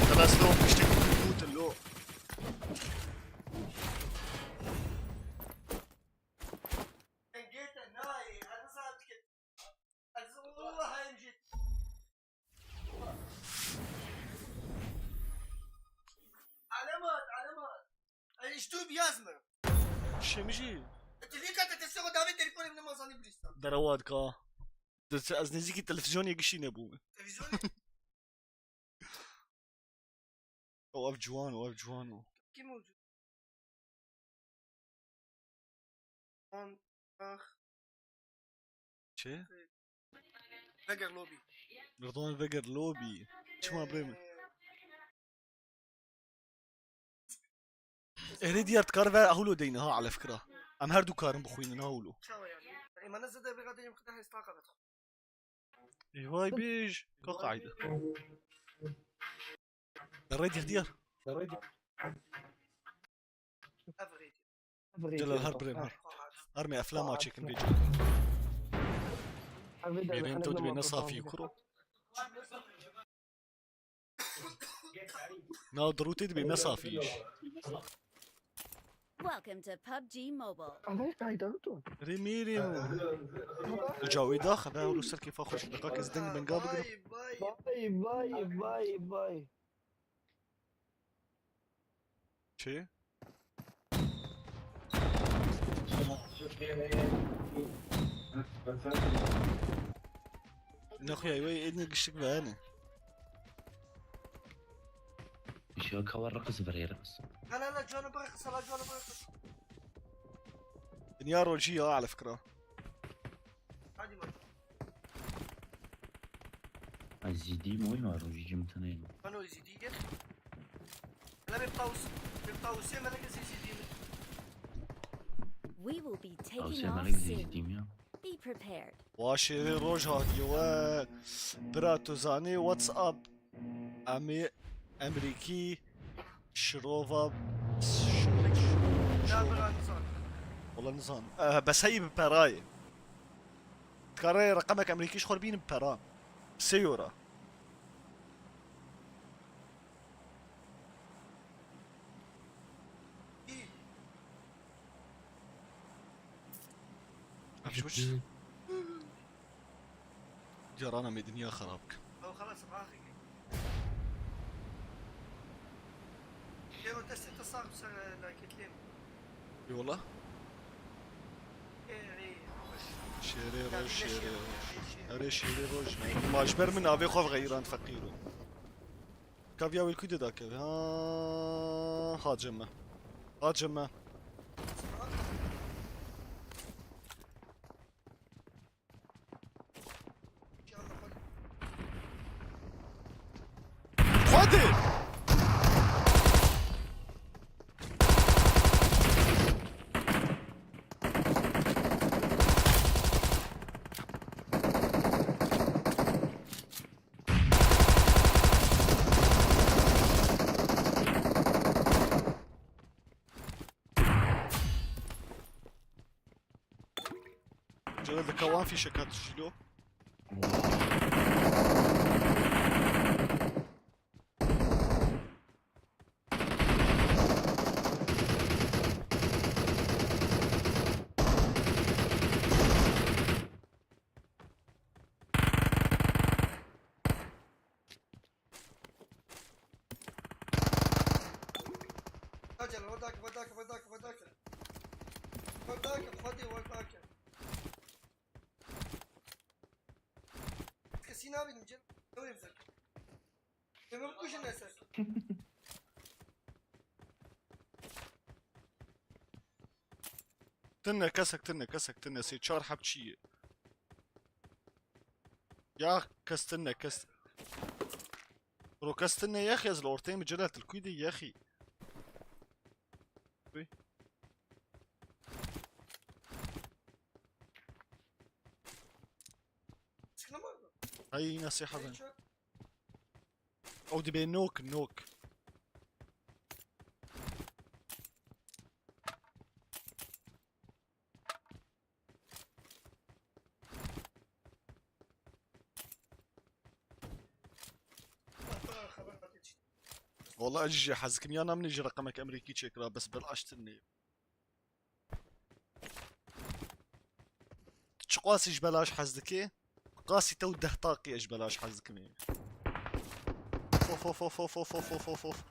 Xelas, lo piştî ku, ku te lo. Alemat, alemat. Ey, işte bir yazmıyorum. Şemijî. Televîzyon te teste xwe davê telefonê min mazanî bilîstan. Derewa dika. Di-, ez nêzîkî televîzyonê gişî nebûme. Televîzyonê? O ev ciwan o, ev ciwan o. Kim o? An, ah. Çi? Veger lobby. Rıdvan veger lobby. Çima birê min? Ee, Erê diyar dikar ve Ahulo deyne ha alef kira. Em her du karin bixwînin Ahulo. Çawa yani? Ê, me ne zede vê qadê yim xwe hesta qebet. Ê vay bêj. Ka qaide. Derê diyar diyar. Ev rê. Celal her birê min. Her me eflama çekin vê Celal. Mêrên to dibê ne safî kuro. Na dirûtê dibê ne safî iş. Welcome to PUBG Mobile. Rê mêrê min. Uca wê daxe be, ewro ser kêfa xwe. Deka kes deng benga bigirim. Vay, vay, vay, vay. Çi? Nexuya wê êdine giştik ve yani. Işığı kavar rakısı ver yarımız. Hala la canı bırakın, sala canı bırakın. Dinya rojî ya alef kira. Hadi bak. Ay, zîdî mi oyun var, rojî cim taneyim. Bana o zîdî gel. Hele bir paus, bir paus yemedik zîdî mi? We will be taking off soon. Zîdî mi ya? Be prepared. Wa şêrê roj hatiye we. Bira tu zanî WhatsApp. Em ê Emerîkî şirova, şirova, şirova. Wala nizan. Eh, bes heyî bi perayê. Dikare reqemek Emerîkî ji xwe bînin bi pera. Sê euro. Yarana me dinya xerab kir. او خلاص راخي. كانوا تستي تصاغ بس لايكت لين. Ê wela. Şêrê roj, şêrê roj. Erê şêrê roj. Ma ji ber min navê xwe vexeyirand feqîro. Kaviya wî li ku dida kevê? Ha, ha cem me. Ha cem me. Xwedê! Celal, dika wan fîşek hat jî lo. Hadi lan, oradaki, oradaki, oradaki, oradaki. Oradaki, hadi, oradaki. Kesin abi, ince. Öyle güzel. Ömür kuşun eser. Tine, kesek tine, kesek tine. Sê çar heb çi ye? Ya kes tine, kes. Bro, kes tine yexî, ez li orteyê me, Celal, tu li ku dî yexî. Uy. Sıkıntı var mı? Ay, nasıl Hey, haber? Çok. Ew dibe nok, nok. Wala ez jî hez dikim, ya na min jî reqemek Emerîkî çêkira, bes belaş tune. Tu çiqasî ji belaş hez dikî? Qasî te û deh taqî ez ji belaş hez dikim ê. Of, of, of.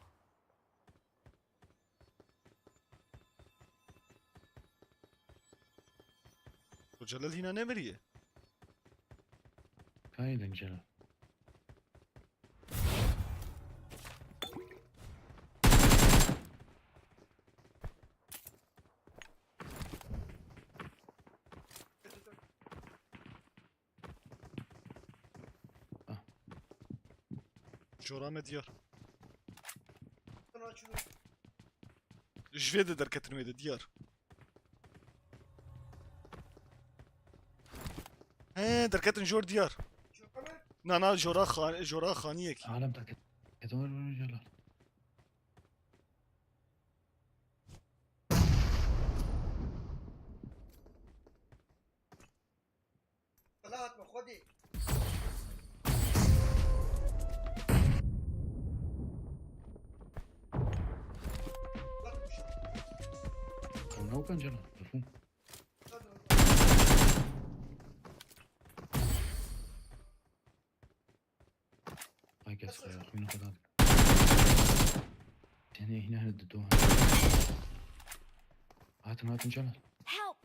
Celal hîna nemiriye. Haydi Celal. Ah. Jora me diyar. Ji vê de derketin wê de diyar. He, derketin jor diyar. Na, na, jora xan-, jora xaniyek. Alem derket. Ketin wer wer Celal. Bela hatme Xwedê. Ew ne pencere? Mefhûm. Ay kes xwe ya, xwîna xwe da. Tenê hîna hene dido hene. Hatin, hatin Celal. Help!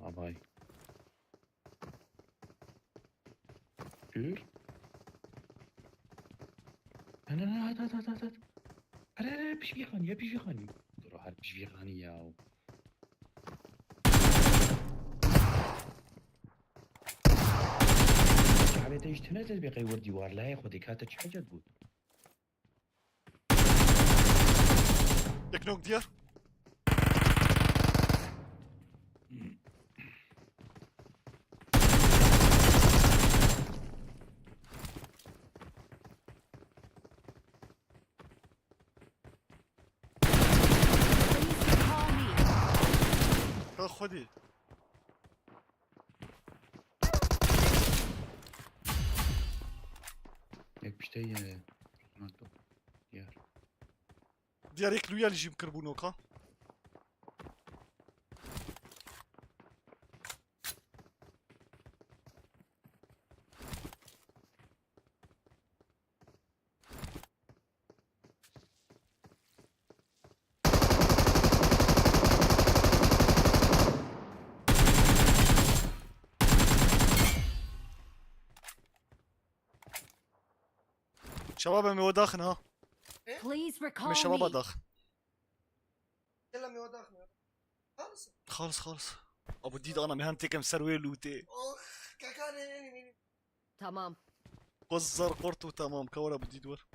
Babay. Kür. Hene, hene, hat, hat, hat, hat, hat. Hene, hene, pişvî xanî, ya pişvî xanî. Dur, her pişvî xanî ya. Çavê te ji tune te bê qey wir dîwar layê xwe dê kate çi hecet bû? Yek nok diyar. Ka Xwedê. Yek piştey, e, NATO. Diyar. Diyar yek lûyel jî kiribû noka. Şebab, em ê we daxin ha. Please recall me. Em ê şebaba daxin. Gel em ê we daxin ya. Xalis. Xalis, xalis. Abo dît ana, me hem têkem ser wê lûtê. Oh, kaka ne, ne, ne, ne. Tamam. Xwe zer qurt û temam. Ka were bi dît wer.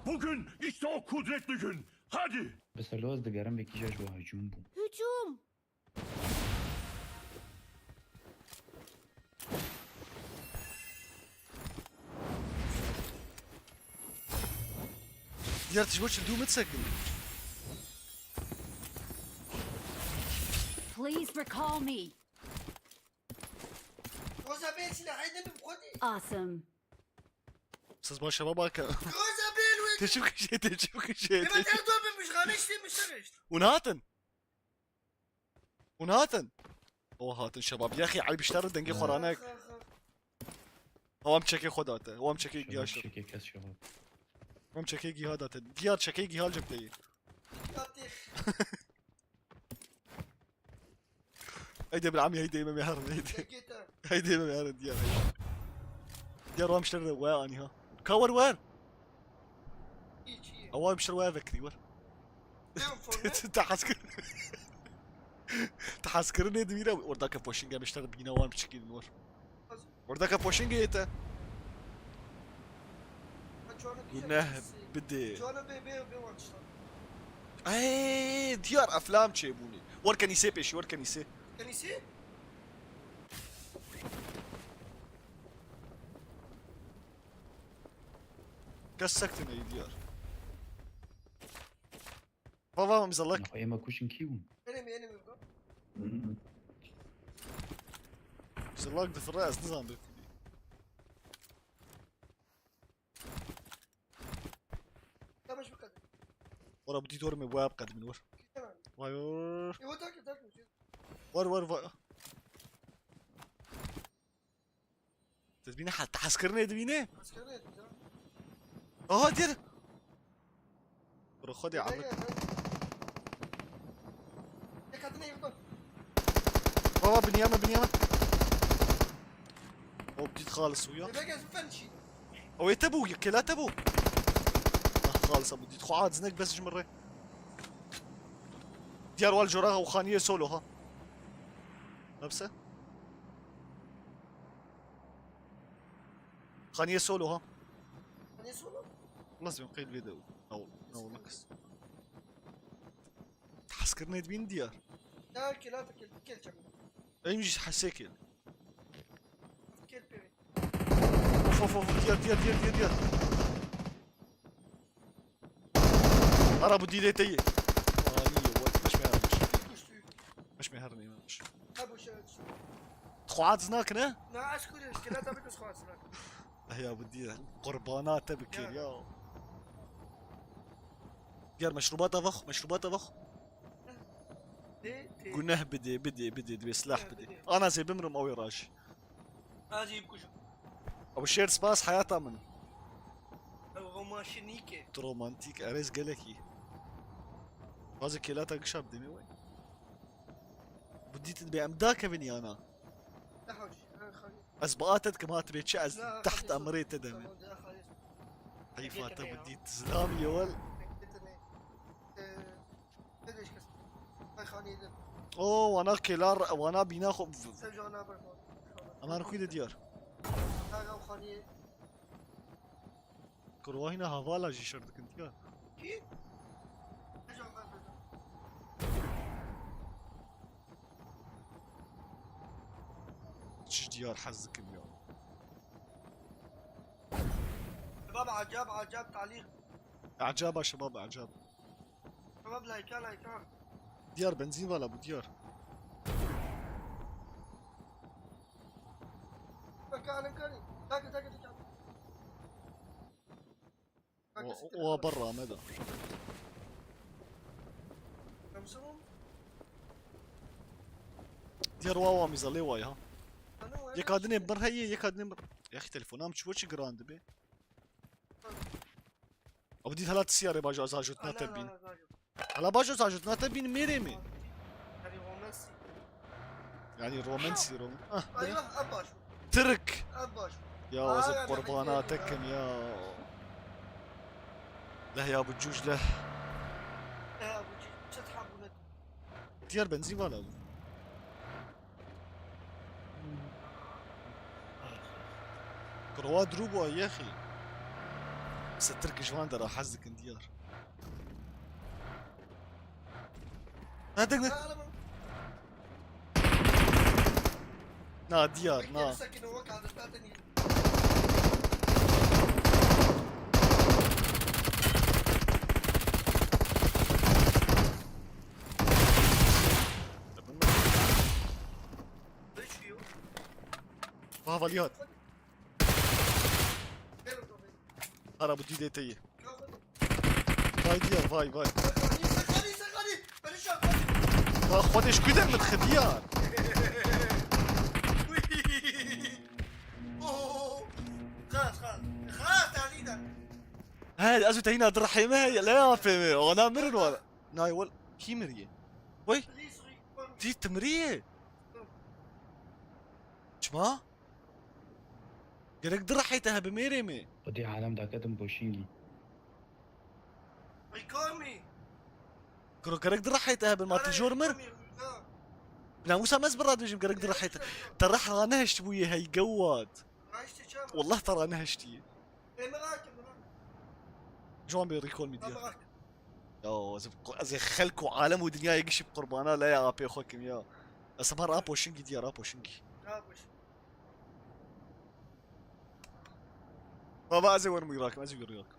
Bugün işte o kudretli gün. Hadi. Bi selo ez digerim, vekî jî ji we hicûm bû. Hücum! Diyar, tu ji bo çi dû min sekin? Please recall me. Roza, bê silahê de bi xwedî. Awesome. Siz başa baba ke. Roza, bê lû. Te çi bikişe, te çi bikişe. Ema te dur bin, mişxane işte, mişxane işte. Hûn hatin? Hûn hatin? O hatin şebab. Yaxî eyb ji te re dengê xwe ranek. Ew em çekê xwe date. Ew em çekê giya şo. Çekê kes şebab. Ew em çekê giya date. Diyar çekê giya cek te yî. Yatî. Heydi bil amî, heydi me herin, heydi. Çekê te. Heydi me herin diyar, heydi. Diyar, ew em ji te re we anî ha. Ka wer wer. Hiç iyi. Ew em ji te re we vekirî wer. Devam formu. Tu, tu heskir-, tu heskirine dimîre, orada ke poşinge mişter bîna wan biçikî din wer. Hazır. Orada ke poşinge yete. Ha, çorlu bir Günah şey. Bide. Çorlu be, be, be wan işte. Ey, diyar eflam çêbûnê. Wer kenîsê pêşî, wer kenîsê. Kenîsê? Kes sektin ey diyar. Baba, mizalak. Ema kuşin kî bûn? Enemy, enemy burada. Mizalak difire, ez nizam bê. Tamam, şu kadar. Ora bu dît orme bu yap kadmin var. Tamam. Vay vay. E, o tak, tak. Var, var, var. Te dibîne he-, te hezkirinê dibîne? Hezkirinê dibîne. Aha, diyar. Bro, xwedê Emre. Gel, gel, gel. Tek adına yıkma. Baba, binyamin, binyamin. Hop, dît xalis wî ya. Ebe gel, fen çi? Ew ê te bû, kêla te bû. Ah, xalis, Abu dît. Xwe aciz nek bes ji min re. Diyar wal jora û xaniyê solo ha. Nefse. Xaniyê solo ha. Xaniyê solo? Lazim qeyl vê de. Naw, naw nakis. Hezkirinê dibîn diyar. Ya kêla te kêl, kêl çem. Em jî hesê kêl. Kêl pê. Of, of, of, diyar, diyar, diyar, diyar, diyar. Ara bu dîlê te ye. Aa, iyi, what? Meş me hermiş. Meş me hermê meş. Ha, bu şey. Xwaaz nakine? Na, ez kurê, kêla te bikis xwaaz nakine. Eh ya, bu diyar. Qurbana te bikir ya. Diyar, meşrubata vax, meşrubata vax. Dê, dê. Guneh bidê, bidê, bidê, dibê silah bidê. Ana zê bimrim, ew ê raj. Ez ê bikujim. Ew şêr spas heyata min. Ew romanşinîk e. Tu romantîk, erê ez gelekî. Bazı kêlata gişa bidê me wê. Bu dît dibê em dakevin yana. Ne hawş, ha, xanî. Ez bi ate dikim, ha, tu bê çi, ez teht emrê te de me. Heyfa te bu dît. Zilamî ye wel. Ee, ne deşkes? Ay, xanî de. O, wana kêlar, wana bîna xwe. Sen jana bırak. Aman kuy de diyar. Ha, ya xanî. Kurwa hîna hevala jî şer dikin, tiya. Kî? Çi diyar hez dikim ya. Şebab, acab, acab, talîq. Acaba şebab, acab. Şebab, layka, layka. Diyar benzîn vala bu diyar. Bak, alın kari. Takip, takip, takip. O, o, o barra me da. Diyar wa wa mîzalê wa ya. Yeka dinê bir heye, yeka dinê bir. Yaxî telefona min çi bo çi giran dibe. Abi dît hela ti siyarê bajo ez ajot nate bîn. Hela bajo ez ajot nate bîn mêrê mi? Hadi o nasıl? Yani Roman si Roman. Ah, Ay bak, en baş. Tirk. En baş. Ya, ez qurbana te kim ya. Leh ya bu cûj leh. Ya bu cûj, çet habune. Diyar benzîn vala bû. Kurwa dirû bû yexî. Se Tirk ji van dera hez dikin diyar. Ha, deng, deng. Na, diyar, na. Bava lihat. Ara bu dîdê te ye. Vay diyar, vay, vay. Vay, xwedê ji ku der min dixe diyar. He, ez û te hîna direhê me heye, lê apê me. Ona mirin wala. Nay, wel, kî miriye? Wey? Dî, tu miriye? Çima? Gerek direhê te hebe mêrê me. Xwedê alem daketim boşînî. Ay, kar mî? Kuro, gerek direhê te hebe, ma tu jor mir? Bila wisa mez bir radyo jim gerek direhê te. Te reh ranehişt bûye hey gewat. Wallah te ranehiştiye. Ji wan bê recall mî diye. Ya, ez, ez ê xelk û alem û dinyayê gişî bi qurbana laya apê xwe kim ya. Ez hema rapoşingî diye, rapoşingî. Baba, ez ê werim wî rakim, ez ê wî rakim.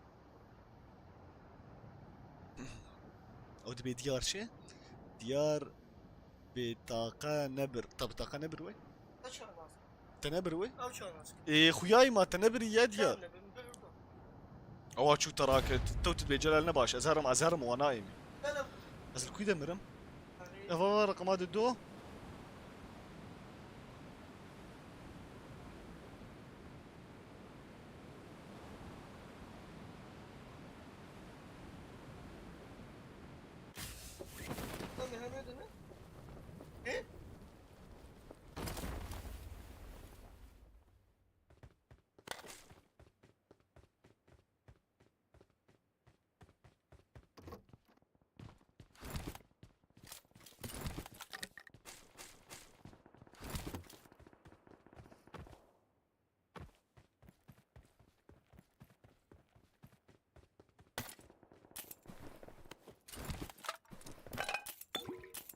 Ew dibê diyar çi? Diyar bê taqe nebir. Tabi taqe nebir wê? Te nebir wê? Ê, xuyayî ma te nebirî ye diyar. Ewa çû te rake, tew tu dibê Celal ne baş. Ez herim, ez herim wana êmî. Ez li kû de mirim? Eva va raqama de do.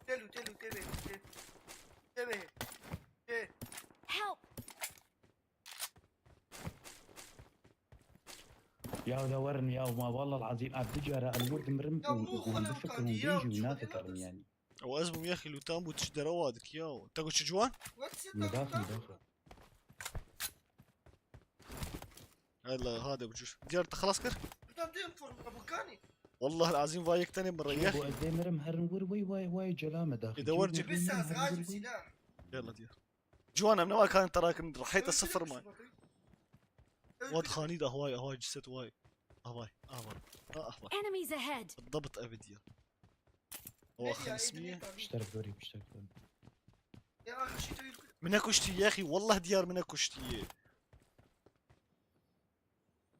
Telu, telu, tebe, tebe, tebe, te. Help! Ya da werin ya, ma wallal azîm, ev du cara el wir dimirim. Ya û, û hûn bifikirin, bêjî û nafikirin yani. Ew ez bûm yexî lûtan bû, tu ji derewa dikî ya. Te got çi ciwan? Midax, midax. Hela, hadi bu cür. Diyar, te xelas kir? Buradan diyorum formu, bu kani. Wallah azîm va yek tenê min re yexî. Bu ez dê mirim herin wir, vay, vay, vay, Celal midax. Ê de wer cî. Yalla diyar. Ciwan, em nema karin te rakin, rehê te sifir may. Wad xanî de ahway, ahway ciset way. Ahway, ahway. Ah, ahway. Enemies ahead! Dabt ev diye. O axir ismiye. Pişter gorî, pişter gorî. Min ne kuştî yexî, wallah diyar min ne kuştî.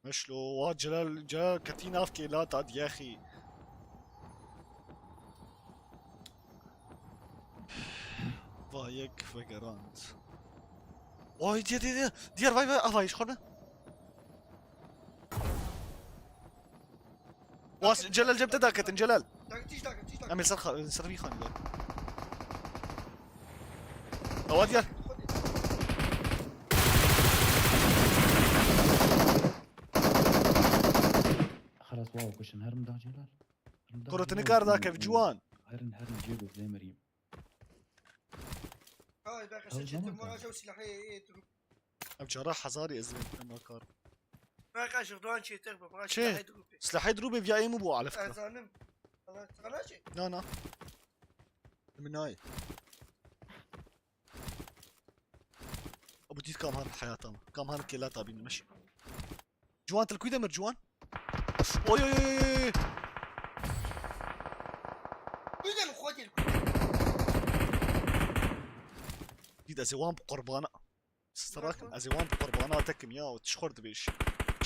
Meşlo, wa Celal, Celal ketî nav kêlata diyexî. Va yek vegerand. Oy, diye, diye, diye. Diğer vay, vay, ah, vay, xorne. Was, Celal cem te daketin, Celal. Daket, tîj daket, tîj daket. Em ê ser xa-, ser vî xanî de. Ewa diyar. Xelas, wow, kuşin herim da Celal. Herim da Celal. Kuro, tu nikar dake, bi ciwan. Herin, herin, cê gov, lê meriyim. Ay, bak, Ew çetin, zaman bana çok silahı, e, durup. Em cara hezarî ez ê em kar. Bak, aşık Doğan çetin, bak, bak, Çê? Silahı durup. Silahê dirû bê viya ê min bû alef kira. Ezanim. Allah sana çek. Na, na. Min nayê. Ebu dît kam han heyata min. Kam han kêlata bînin meşî. Ciwan, til kû de mir, Ciwan? Oy, oy, oy, oy, oy. Kû de mi xwedî? Ez ê wan bi qurbana. Strak, ez ê wan bi qurbana tekim ya, tu ji xwe dibêjî.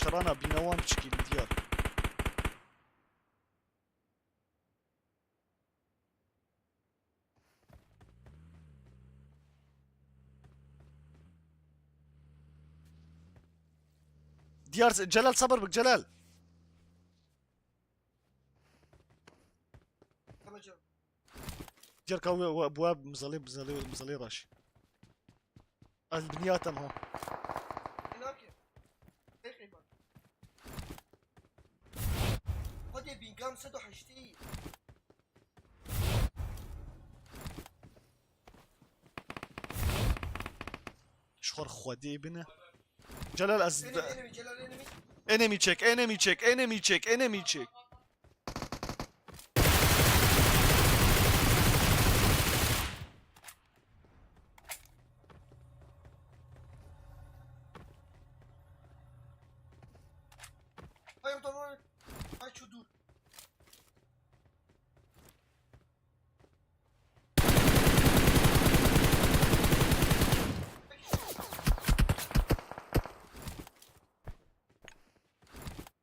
Şerana bîna wan biçikî li diyar. Diyar, Celal, sabir bik, Celal. Tamam canım. Diyar ka we, we, bu we mizelê, mizelê, mizelê raş. Ez biniyat em ha. Hadi bingam sed û heştê. Ji xwe Xwedê bine. Celal ez Enemy, enemy, Celal, enemy. Enemy çek, enemy çek, enemy çek, enemy çek. Ay, tamam. Ay, şu dur.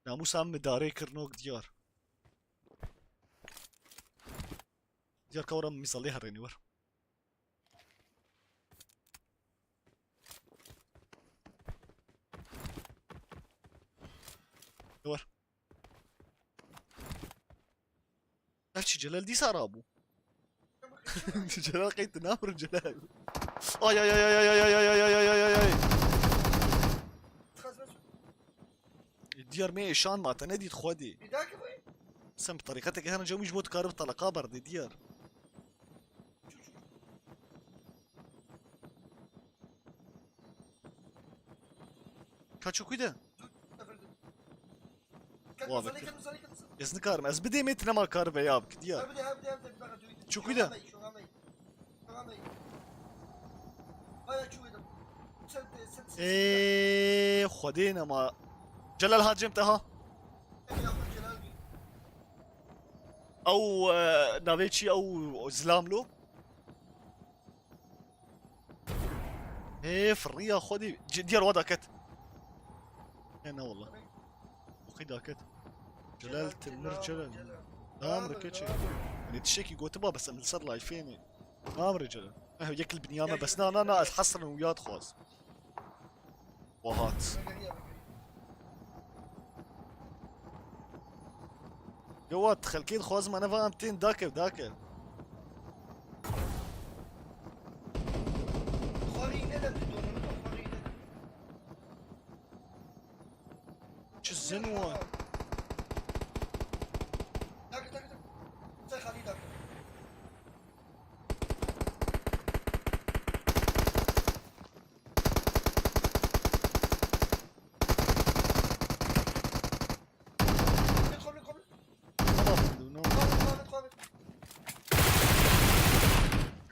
Namûsa min darê kirnok diyar. Diyar ka were mîsalê herênî wer. Wer. Ev çi Celal dîsa rabû? Celal qey tu namir Celal. Ay ay ay ay ay ay ay ay ay ay ay ay ay. Diyar me êşan ma te nedît Xwedê. Sen bi tariqeteke hene cemî ji bo tu karib talaqa berdê diyar. Kaço kuy de? Wa vekir. Ez nikarim. Ez bidê me tine ma kar veya bik diyar. Çi kuy de? Eee, Xwedê nema. Celal hat cem te ha. Ew, e, navê çi ew zilam lo? Hê, firriya Xwedê. Ci-, diyar wa daket. He, ne wallah. Wexî daket. Celal, Timir, Celal. Namre keçê. Yanî tiştekî gotiba bes em li ser layfê ne. Namre Celal. Eh, yek li binyame bes na, na, na, ez hesrin û yad xwaz. Wahat. Yo, wat, xelkê dixwazim, ene va em tên dakev, dakev. Xwarî ne de tu donunu da, xwarî ne de. Çi zin wan. Dakev, dakev, dakev. Sen xalî dakev.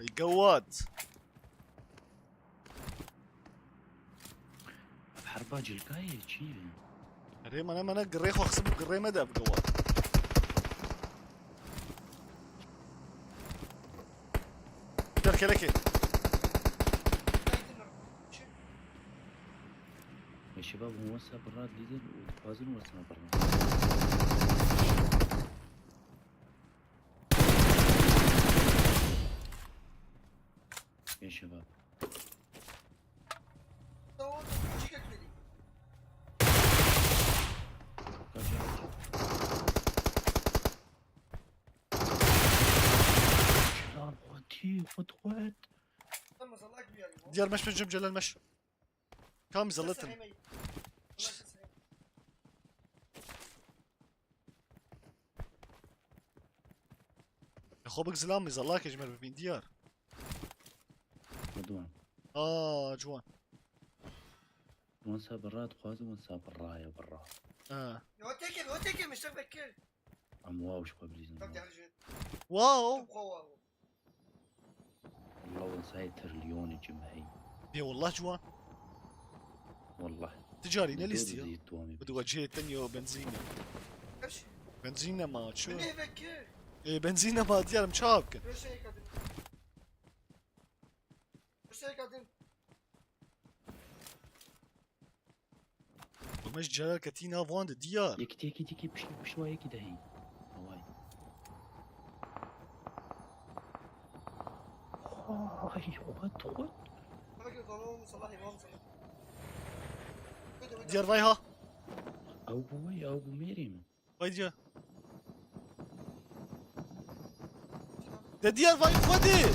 Ey gewat. Ev herba cilka ye, çi ye? Erê mene mene girê xwe xisib û girê me de ev gewat. Gel kelekê. Meşe bab, hûn wesa birra didin û dixwazin wesa birra. Meşe bab. Kaçak. Lan, Fatih, Fatih, Fatih. Diyar meş, meş, Celal meş. Kam zalatin. Xwe bik zilam, zalakê ji me bibîn diyar. Aa, ciwan. Wan sa birra dixwazin, wan sa birra ye, birra. Ha. Yo, têkil, yo, têkil, miştek vekir. Em waw ji xwe bilîzin. Tam diher jin. Wow. Tu xwe waw. Wallah, wan sayê trilyonê cim hey. Bê wallah ciwan. Wallah. Ticarî ne lîstiya? Bi du cihê tenya benzîn e. Benzîn nema, çi? Binê vekir. Ê, benzîn nema, diyar em çawa bikin? Rêşeyê kadın. Şey kadın. Ama ji Celal ketî nav wan de diyar. Yekî, yekî, yekî, pişt, pişt wa yekî de hî. Away. Ay, what, what? Diyar vay ha. Ew bû wê, ew bû mêrê min. Vay diya. De diyar vay Xwedê.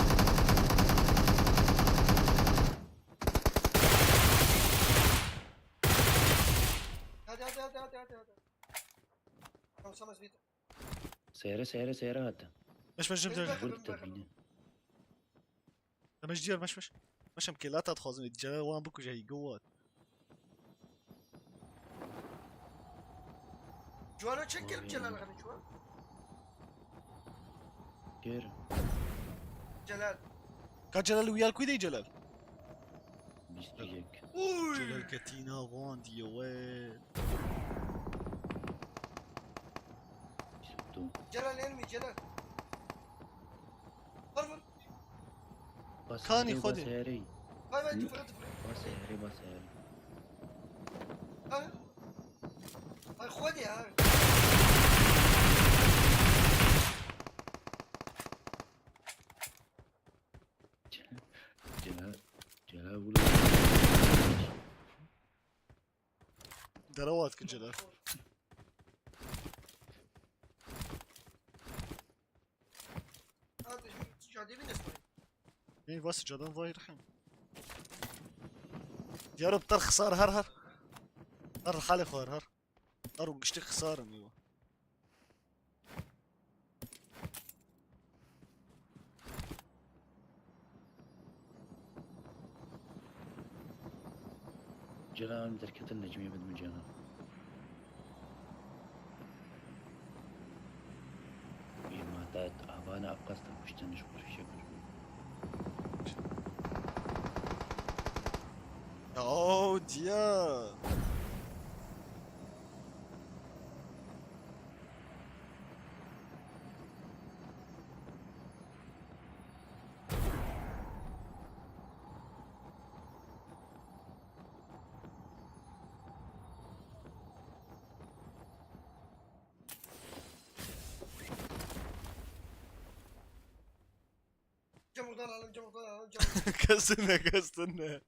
Hadi, hadi, hadi, hadi, hadi, hadi. Tamam, Samet, bitti. Seyre, seyre, seyre hadi. Beş, beş, beş, beş. Vur te bîne. Em ji diyar meş meş. Meş em kêlata dixwazin, ê Celal wan bikuje, he got what. Cuano çek gelip Celal xanî çuwa. Gel. Celal. Ka Celal û yal kuy dey Celal? Bîst û yek. Uy! Celal ketî nav wan diye we. Bîst û du. Celal enemy Celal. Vur vur. Bas Kanî herê, Xwedê. Bas herê. Vay vay, difire, difire. Bas herê, bas herê. Ha? Ay Xwedê ya. Celal, Celal, Celal vurdu. Derewa dikin Celal. Hadi şu cadê bin esmayın. Ê, va sicadan vay rihim. Diyaro bi ter xisar her her. Her halê xwe her her. Her û giştî xisar in êwa. Celal em derketin Necmiyê bidin cana. Ê ma te avana ev qas te kuştin ji xwe şekil. Oh dear. Cem oradan alalım, cem oradan alalım, cem oradan. Kestin ne, kestin ne?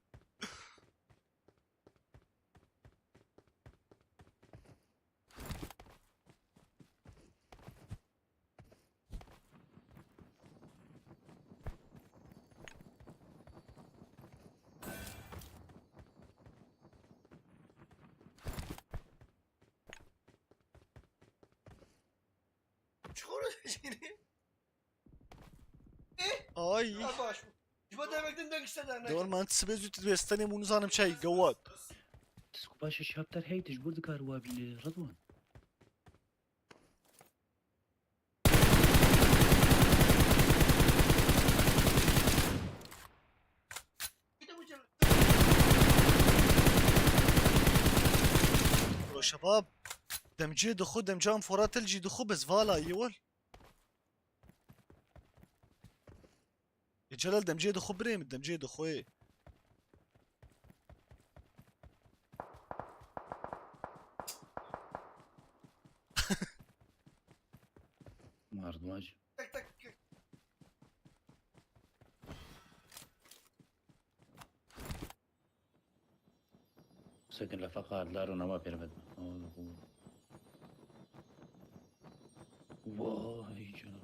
Çiqor jî. Eh? Ay. Ya baş. Ji bo devektin de işte dernek. Dor man sibê zû tu dibê stenê mû nizanim çay gawat. Tisku baş şapter hey, tu ji bûr dikar wa bîne, Ridwan. Şebab. Demcê dixu, demcan foratel jî dixu, biz vala yewel. Ê Celal, demcê dixu birê min, demcê dixu ê. Mardmac. Tak tak. Sekin lafaka adlar ona ma permet. Vay canım.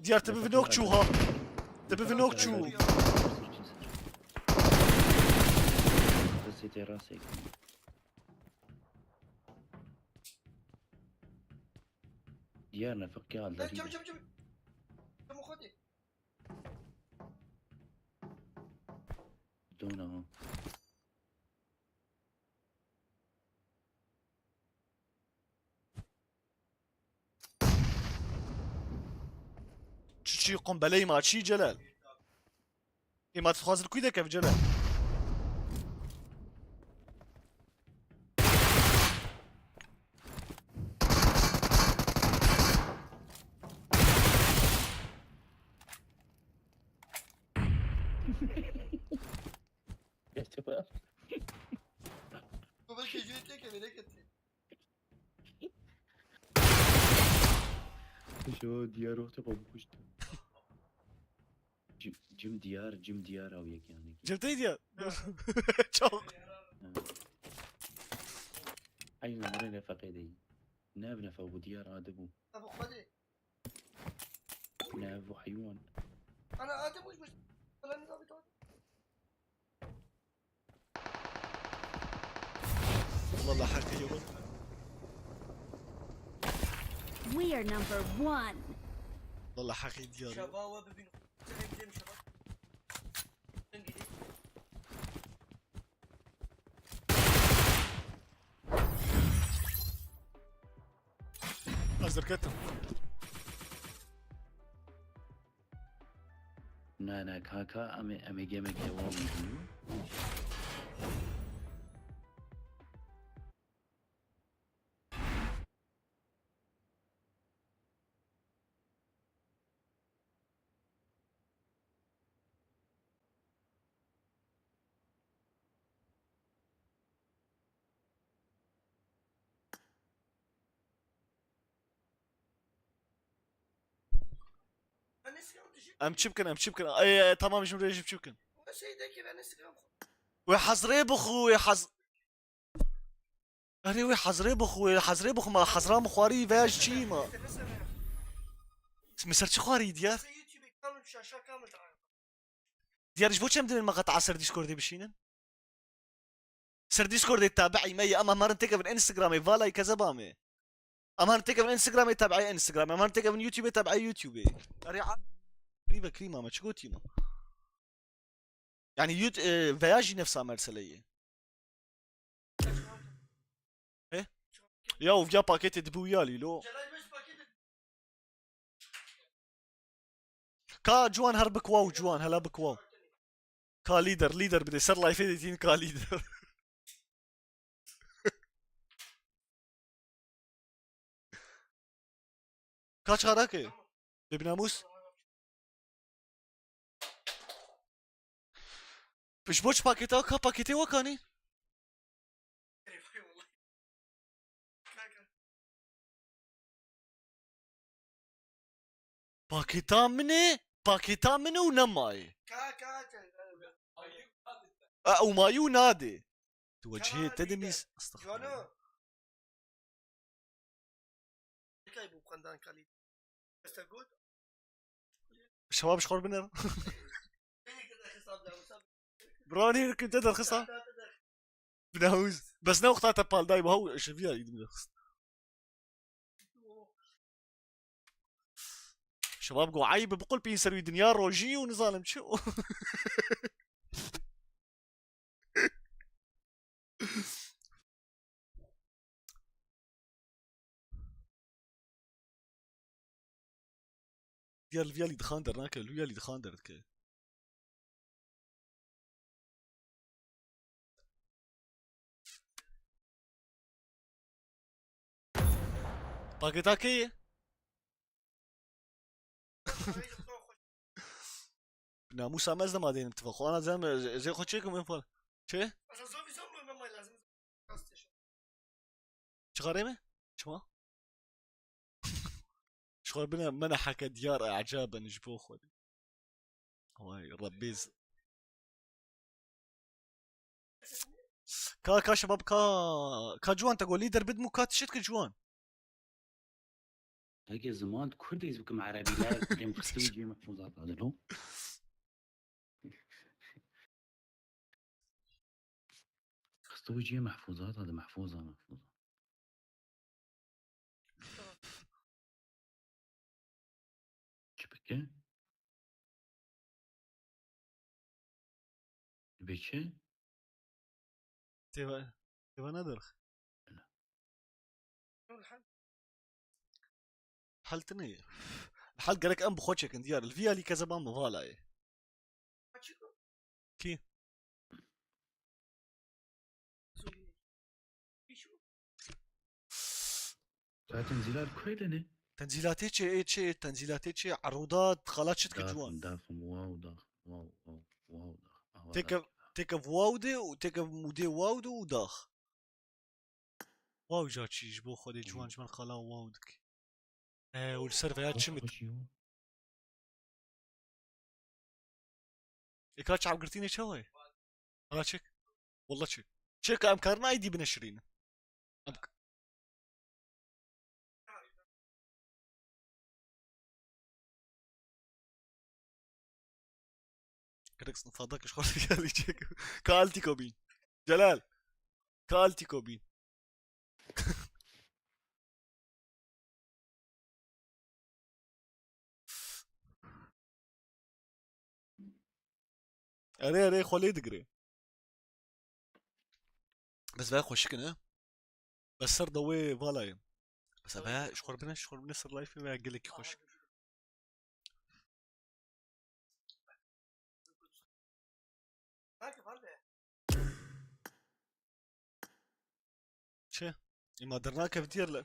Diyar, tu bi vî nok çû ha. Tu bi vî nok çû. Sitê rastê. Diyar ne fikya. Cem, cem, cem, cem. Cem, o kadar. Dona ha. Çi çi, qumbeleyê ma çi Celal? Ê ma tu dixwazî li kû derkevî Celal? Gerçi bu. Baba çocuğu tek eve ne getir? Şu diyar wextê xwe bikuşt. Cim, cim diyar, cim diyar ew yek yani. Cem tey diye. Çok. Ey, umre nefaqê de. Ne ev nefa bû, diyar adi bû. Abo hadi. Ne ev bû heywan. Ana adi bu bu. Falan ne abi? Vallahi hakkı yok. We are number one. Vallahi hakkı diyor. Şaba ve bibin. Sen gidelim şaba. Sen gidelim. Hazır katım. Na na kaka, em ê, em ê gemekê wan bînin. Em çi bikin, em çi bikin? Ay, ay, tamam, ji min re jî çi bikin? Wê hezrê bixwe, wê hez-, Erê wê hezrê bixwe, wê hezrê bixwe, ma hezra min xwarî veya ji çi ma? Min ser çi xwarî diyar? Diyar ji bo çem divên me qet ser Discordê bişînin? Ser Discordê tabi'î me ye, ama marin têkevin Instagramê, valay kezeba me. Em herin têkevin Instagramê, tabi'ê Instagramê. Em herin têkevin YouTubeê, tabi'ê YouTubeê. Erê a-, Krî ve krîma me, çi gotî me? Yani yut-, e, veya jî nefsa merseleyê. E? Ya û viya paketê dibi wiya lîlo. Ka ciwan her bikwaw ciwan, hela bikwaw. Ka leader, leader bide, ser lifeê de tîn ka leader. Kaç harake? Bebinamus? Ji bo çi paketa, ka paketê wakanî? Paketa min e, paketa min e û nemayê. Ka ka. A, û mayî û nadê. Tu wecihê te dimîs. Estexfirullah. Cano. Kay bu kandan kali. Esta gut. Şewab ji xwe biner. Branî ki te derxista. Binahuz. Bes ne wexta te pal dayî, bahaw ji viya îdim derxist. Şebab go eyb biqulpîn ser wî dinya rojî û nizanim çi. Diğer Viali dixan dernake, Viali dixan derdike. Paketa kê ye? Namusa me ez de ma denim tifa. Xwana zem zê xo çekim en fal. Çe? Çixarê me? Çima? Ji xwe bine me ne heke diyar e, ecaben ji bo xwe. Vay, Rebbî z-, Ka, ka şebab, ka, ka ciwan te go lîder bidim û ka tişt ki ciwan. Heke ziman Kurdî ez bikim Erebî, ne em xistû cî mehfûzat adilo. Xistû cî mehfûzat adi mehfûza mehfûza. Çi bike? Çi bike? Têve, têve nedir. Hal tine ye. Hal gerek em bi xwe çekin diyar. Li vî alî kezeba min vala ye. Kî? Zaten zîlar kurê de ne? Tenzîlatê çê, ê çê, tenzîlatê çê, eroda xala çi dike ciwan. Daxim, daxim, wow, daxim, wow, wow, wow, Têkev, têkev wow de û têkev mûdê wow de û dax. Wow ja çî ji bo Xwedê ciwan ji min qala wow dike. E, û li ser veya çi mit? Ê ka çavgirtînê çawa ye? Hala çek. Wallah çek. Çek em karin aydî bineşirînin. Em k- Kirik sınıfada kış geldi çek. Kaltiko bin. Celal. Kaltiko bin. Erê, erê, xwe lê digire. Bes ve xweşik in, he? Bes ser de wê vala ye. Bes ve ji xwe bine, ji xwe bine ser layfê ve gelekî xweşik. Çi? Îma dernakevitiye le.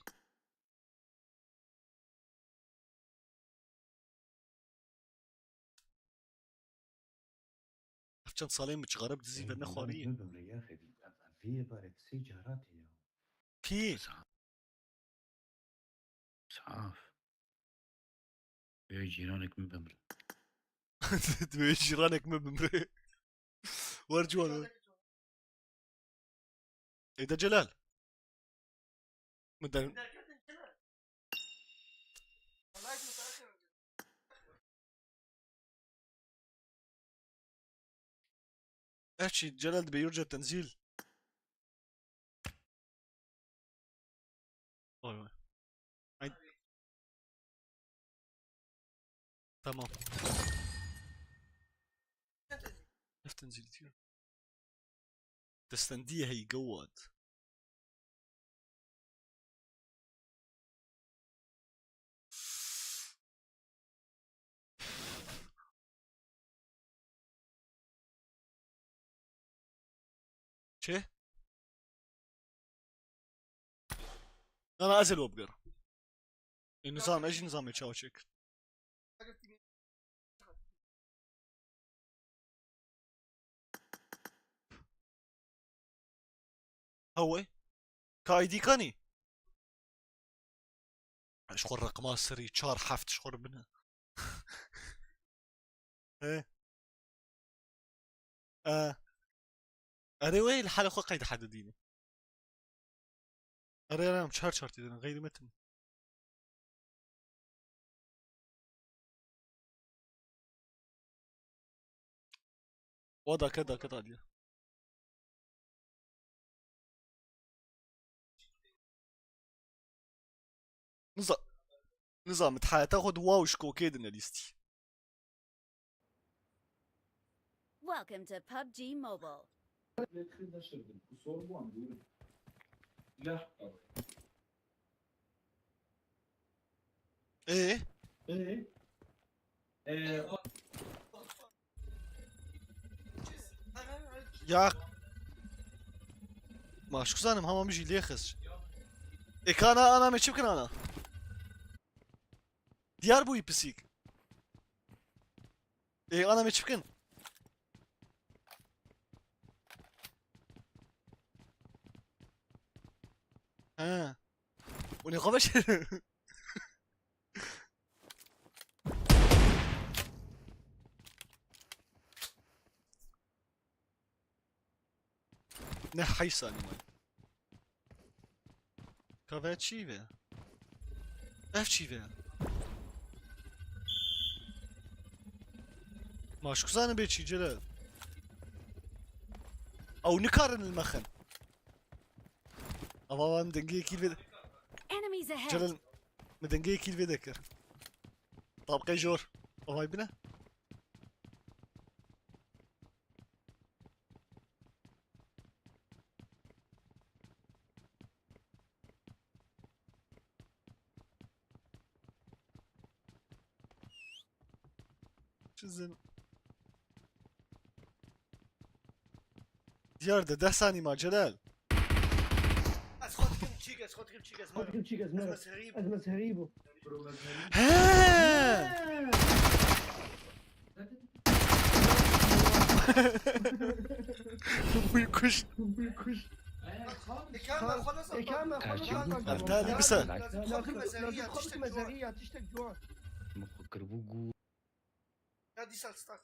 Ev çend salên min çixarib dizî ve nexwarî. Bibim rêya xebî. Ev, ev vê barê sê caratê ya. Kî? Saf. Wê cîranek min bimre. Wê cîranek min bimre. Wer ciwan we. Êde Celal. Min der- Ev çî Celal dibe yurca tenzîl. Vay vay. Ay. Tamam. Ev tenzîl diyor. Destendî hey gawad. Çi? Na, na, ez ê li we bigerim. Ê, nizam, ez jî nizamê çawa çêkir. Hewê. Ka aydî kanî? Ji xwe reqma serî çar heft ji xwe re bine. He. E. Erê wê li hela xwe qeyde hede dînî. Erê, erê, em çar çar tê dînin, xeyrî me tune. Wa dake, dake tadiye. Niza-, nizam, di heyata xwe di wow ji kokê dinelîstî. Welcome to PUBG Mobile. Ee? Ee? Ee, Ya. Maşkuzanim, hama min jî lê xist. Ê, ka ana, ana me çi bikin ana? Diyar bûyî pisîk. Ê, ana me çi bikin? He. O ne kadar şey. Ne heysa animal. Ka ve çî ve? Ev çî ve? Ma ji ku zanin bê çî, Celal? Ew nikarin li me xin. Ava, ava, min dengê kîl vê de-, Enemies ahead! Celal, min dengê kîl vê de kir. Tabqê jor. Avay bine. Çizin. Diyar de deh sanî ma Celal. Ez xwe dikim çîk, ez xwe dikim çîk, ez Xwe dikim çîk, ez ez mezherî bû. Ez mezherî bû. He! Bû kuş. Ê Kamil, xwe nasıl? Ê Kamil, xwe nasıl? Ertanî bise. Lazım xwe mezeriya, tiştek ciwan. Min xwe kiribû gû. Ya dîsa start.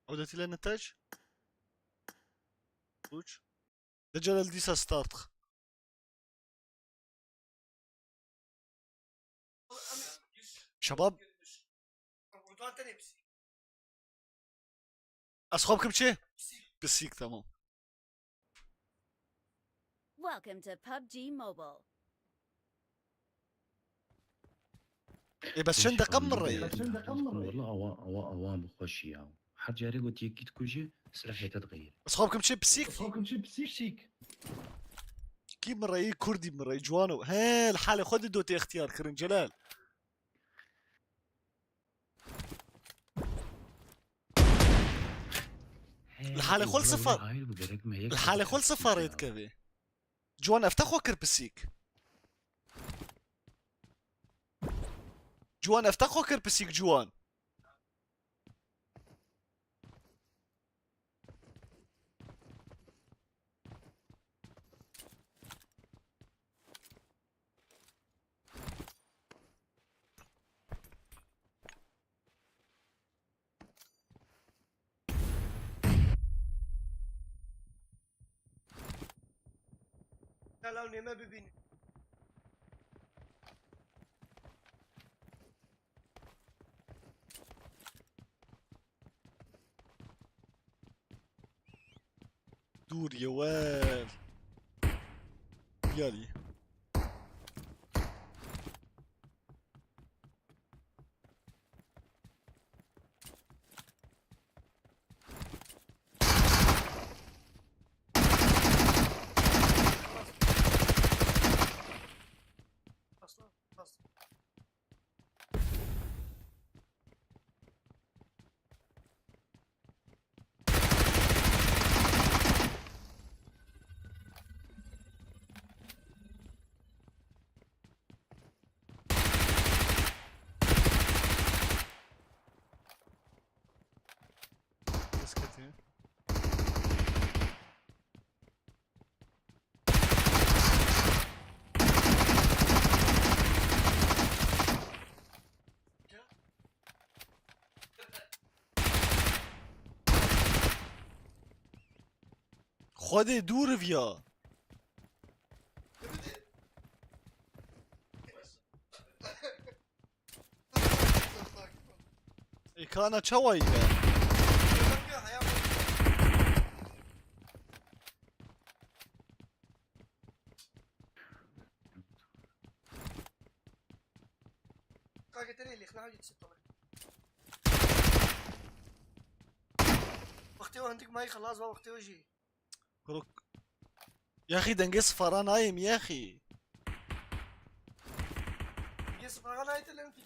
عودتي للنتائج. Uç. De Celal dîsa start. Şebab. Buradan tenê pisi. Ez xwe bikim çi? Pisîk, tamam. Welcome to PUBG Mobile. Ê bes çend deqa min reyê? Wala awa awa awa bi xweşî ya. Her carê got yekî dikuje, silahê te dixeyir. Ez xwe bikim çi? Pisîk? Psîk. Kî min reyî? Kurdî min reyî, ciwano. He, li halê xwe di dotê ixtiyar kirin, Celal. Li halê xwe li sifar. Li halê xwe li sifar rê dikevê. Ciwan efte xwe kir pisîk. Ciwan efte xwe kir pisîk ciwan. Gel ew nême bibînin. Dûr ye wer. Gelî. Aslan, aslan. Kes ketiye. Xwedê dûr viya. Ê kana çawa yî be? Kanka tenê lêxna hewcî dişit. Wextê o hindik mayî xelas va wextê o jî. Kuruk. Yaxî dengê sifara nayêm yaxî. Dengê sifara nayê te lewkî.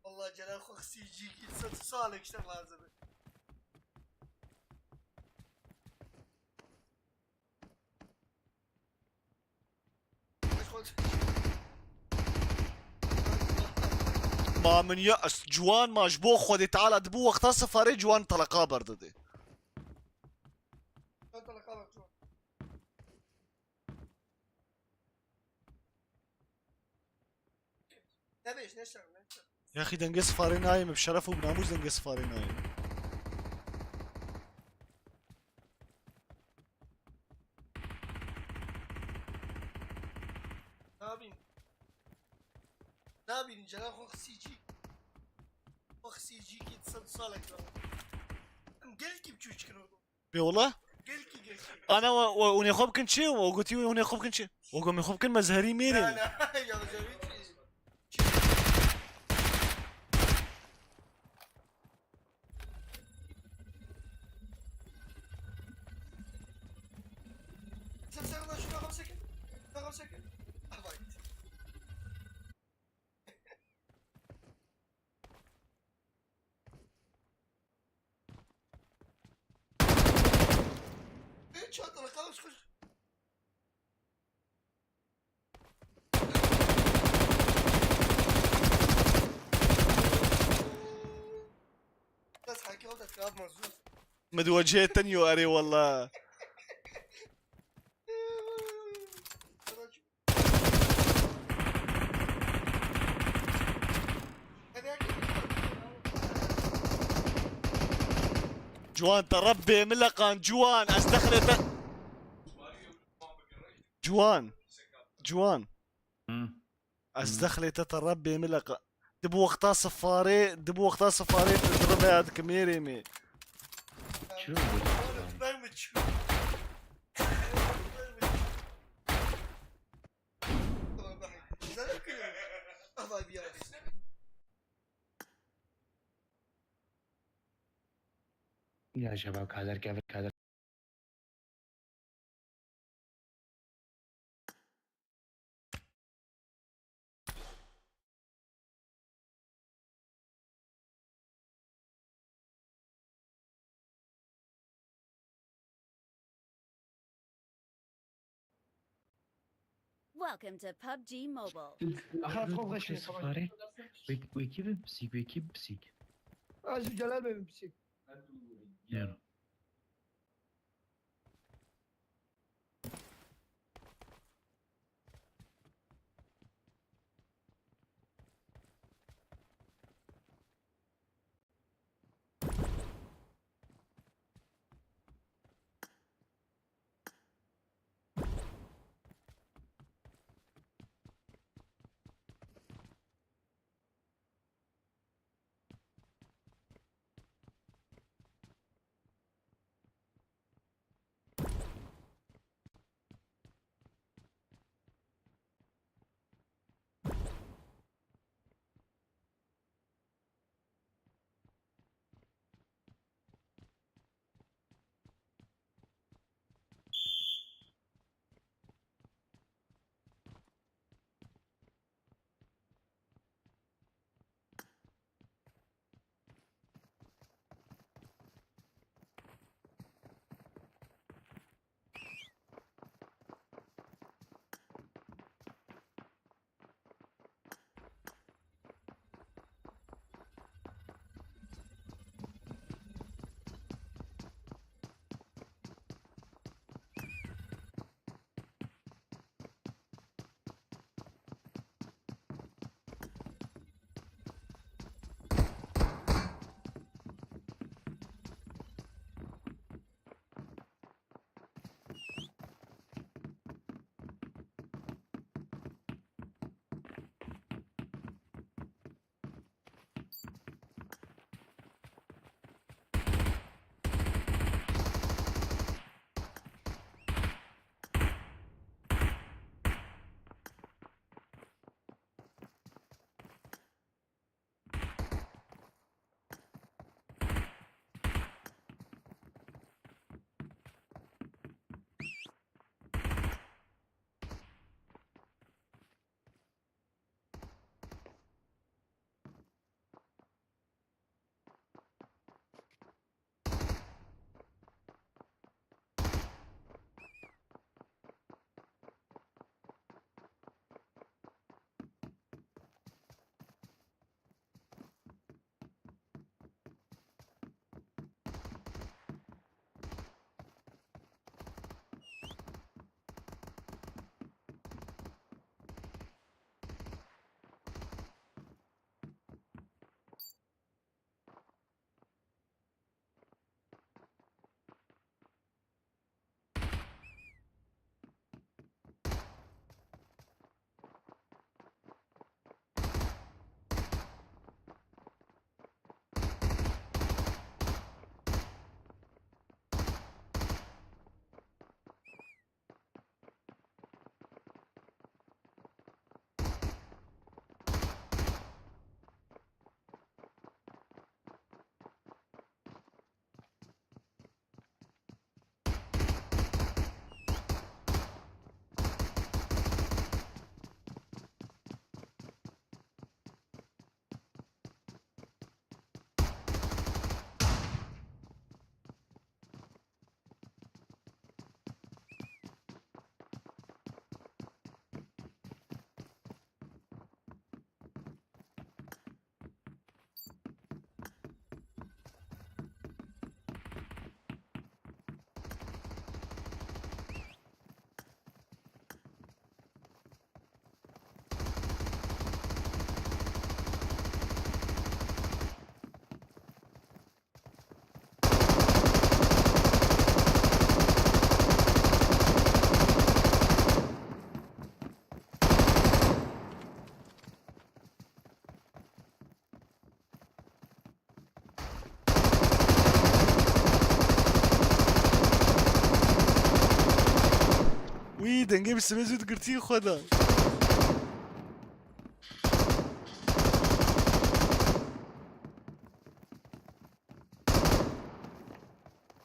Vallahi Celal xwe xisî cîkî sed salek işte lazim. Ma min ya ciwan ma ji bo Xwedê Teala dibu wexta sifarê ciwan teleqa berdidê. Ben teleqa bak şu an. Ne beş ne şer ne şer. Yaxî dengê sifarê nayêm, bi şeref û bi namûs dengê sifarê nayêm. Nabîn. Nabîn Celal xwe xisî cî. Xwe xisî cî kî sed salek ra. Em gelkî biçûçik in orada. Bê wala? Gelkî gelkî. Ana we, we, hûn ê xwe bikin çi? We gotî hûn ê xwe bikin çi? We got, hûn ê xwe bikin mezherî mêrê. Na na ya mezherî çi? Çi? Sen sen lan şuna hamse gel. Şuna hamse gel. Ah vay. Çantalı kalmış koş. Yapma, sus. متوجهة تنيو، أري والله. جوان، تربي ملقان، جوان، أزدخلي ت-، جوان، جوان. Ez dexlê te te Rebbê min leqa. Di bi wexta sifarê, di bi wexta sifarê tu diribe ya dikimêrê me. Çi oldu? Ya şebab kader kevir kader. Welcome to PUBG Mobile. Axir ez xwe vexşî. Wekî bin pisîk, wekî bin pisîk. Ez û Celal bê bin pisîk. Yero. Dengê bi simê zû digirtî xwe da.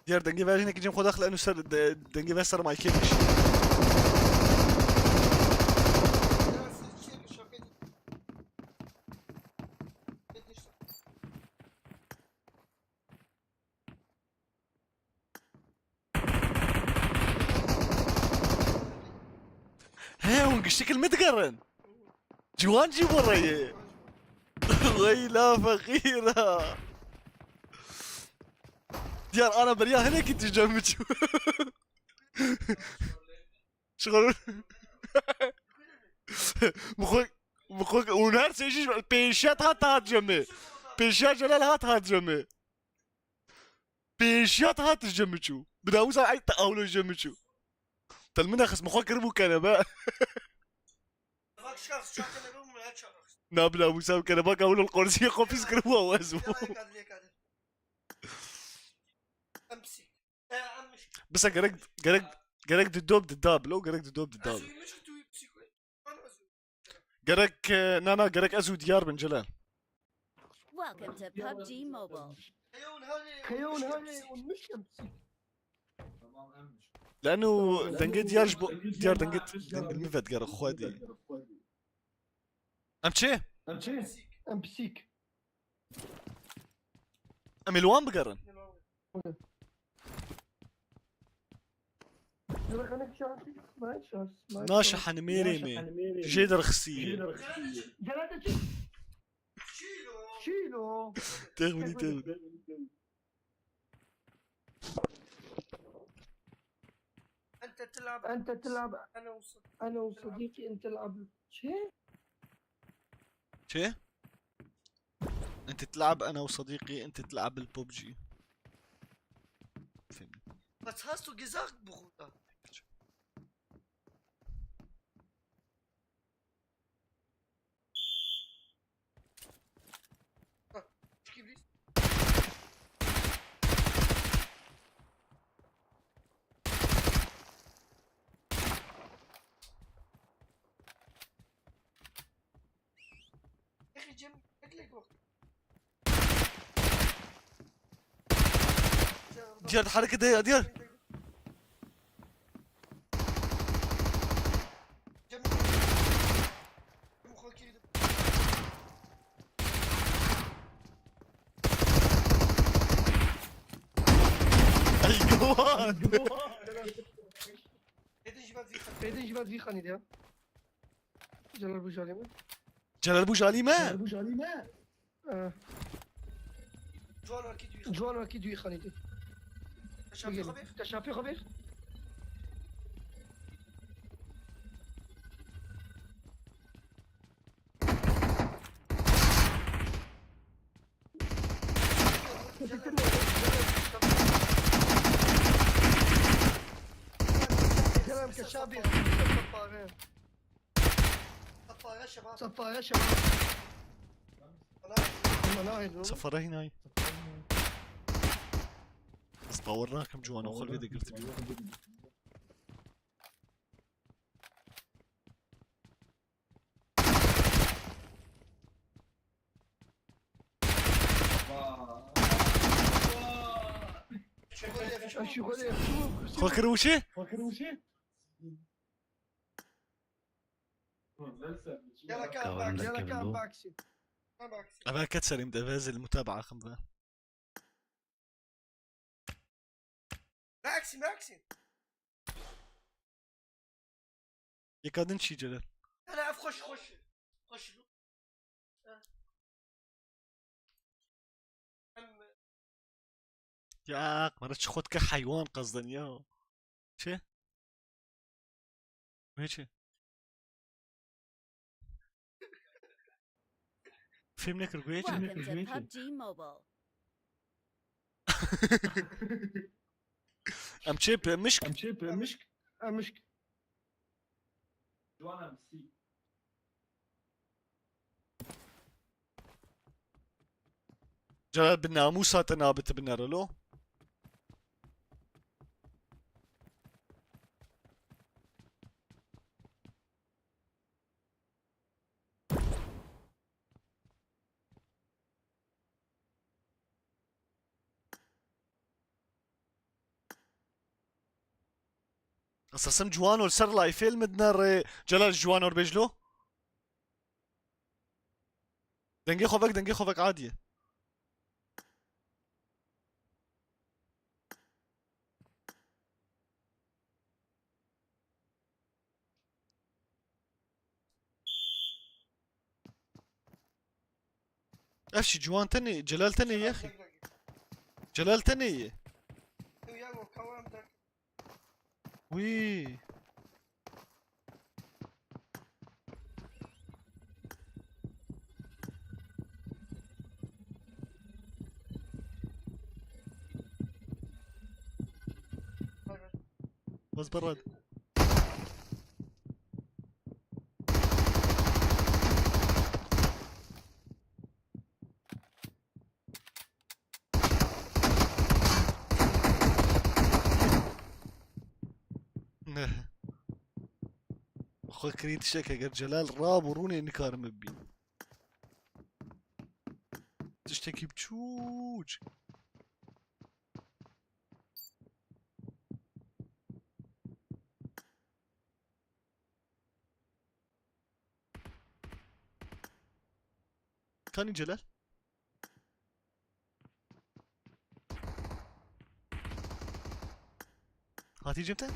Diyar dengê ver hinekî cem xwe daxil enu ser de-, dengê ver ser maykê bişî. He, hûn giştik li min digerin. Ciwan jî bo re ye. Weyla feqîra. Diyar ana beriya hinekî tu cem biçû. Şixul. Bi xwe, bi xwe, hûn her sê jî pêşiya hat hat cemê. Pêşiya Celal hat hat cemê. Pêşiya hat ji cemê çû. Bi dawî zan ey te awlo ji cemê çû. Te li min de xist, min xwe kiribû kenebe. Bak şax çakene bu mu ya çax. Na bila Musa kenebe ka wilo qorsiyê xwe pîs kiribû ew ez bû. Em psîk. Bisa gerek, gerek, gerek di dob di dab lo, gerek di dob di dab. Gerek, e, na, na, gerek ez û Diyar bin Celal. Welcome to PUBG Mobile. Leno dengê Diyar ji bo, Diyar dengê, dengê min vedigere xwedî. Em çi? Em çi? Em pisîk. Em ê li wan bigerin. Naşe henimêrê me. Jê derxisî. Şîlo. Têxminî, têxminî. أنت تلعب، أنت تلعب، أنا وصديقي، أنا وصديقي أنت تلعب. شي؟ شي؟ أنت تلعب أنا وصديقي، أنت تلعب البوبجي. فهمني؟ Was hast du gesagt, Bruder? Diyar, hareket ya, Diyar. Ay, go on. Êdî ji me vî xanî de ya. Celal Bujalî mi? Celal Bujalî me? Celal Bujalî me? Eh. Ciwan wekî duyî xanî. Ciwan wekî duyî xanî dî. Te şapê xwe bêx. Te şapê xwe bêx. Kerem ke şapê. Sapare şema. Sapare şema. Ama ne ayrı? Safara hinay. Ez bawer nakim ciwana xwe lê digirtibî. Xwe kir wişî? Yala ka Kavan baksî. Yala ka baksî. Eve ket serîm de, eve ez li mutabaa xim ve. Maxi, Maxi. Yeka din çî Celal? Hele ev xweş, xweş. Xweş. Em Ya, mara çi xwe dike heywan qezden ya. Çi? Wê çi? Fêm nekir, wê çi? Welcome to PUBG Mobile. Em çê pe mişk? Em çê pe mişk? Em mişk. Ciwan em sî. Celal, bi namûsa te nabe tu binere lo. Qisasım ciwano li ser layfê li min dine rê. Celal, ciwano bêj lo. Dengê xwe vek, dengê xwe vek, adî ye. Ev şî ciwan tenê, Celal tenê ye xî. Celal tenê ye. Wî. Bas berra. Xwe kirî tiştek, eger Celal rabû rûnê nikarim bibînim. Tiştekî biçûk. Kanî Celal? Hatî cem te?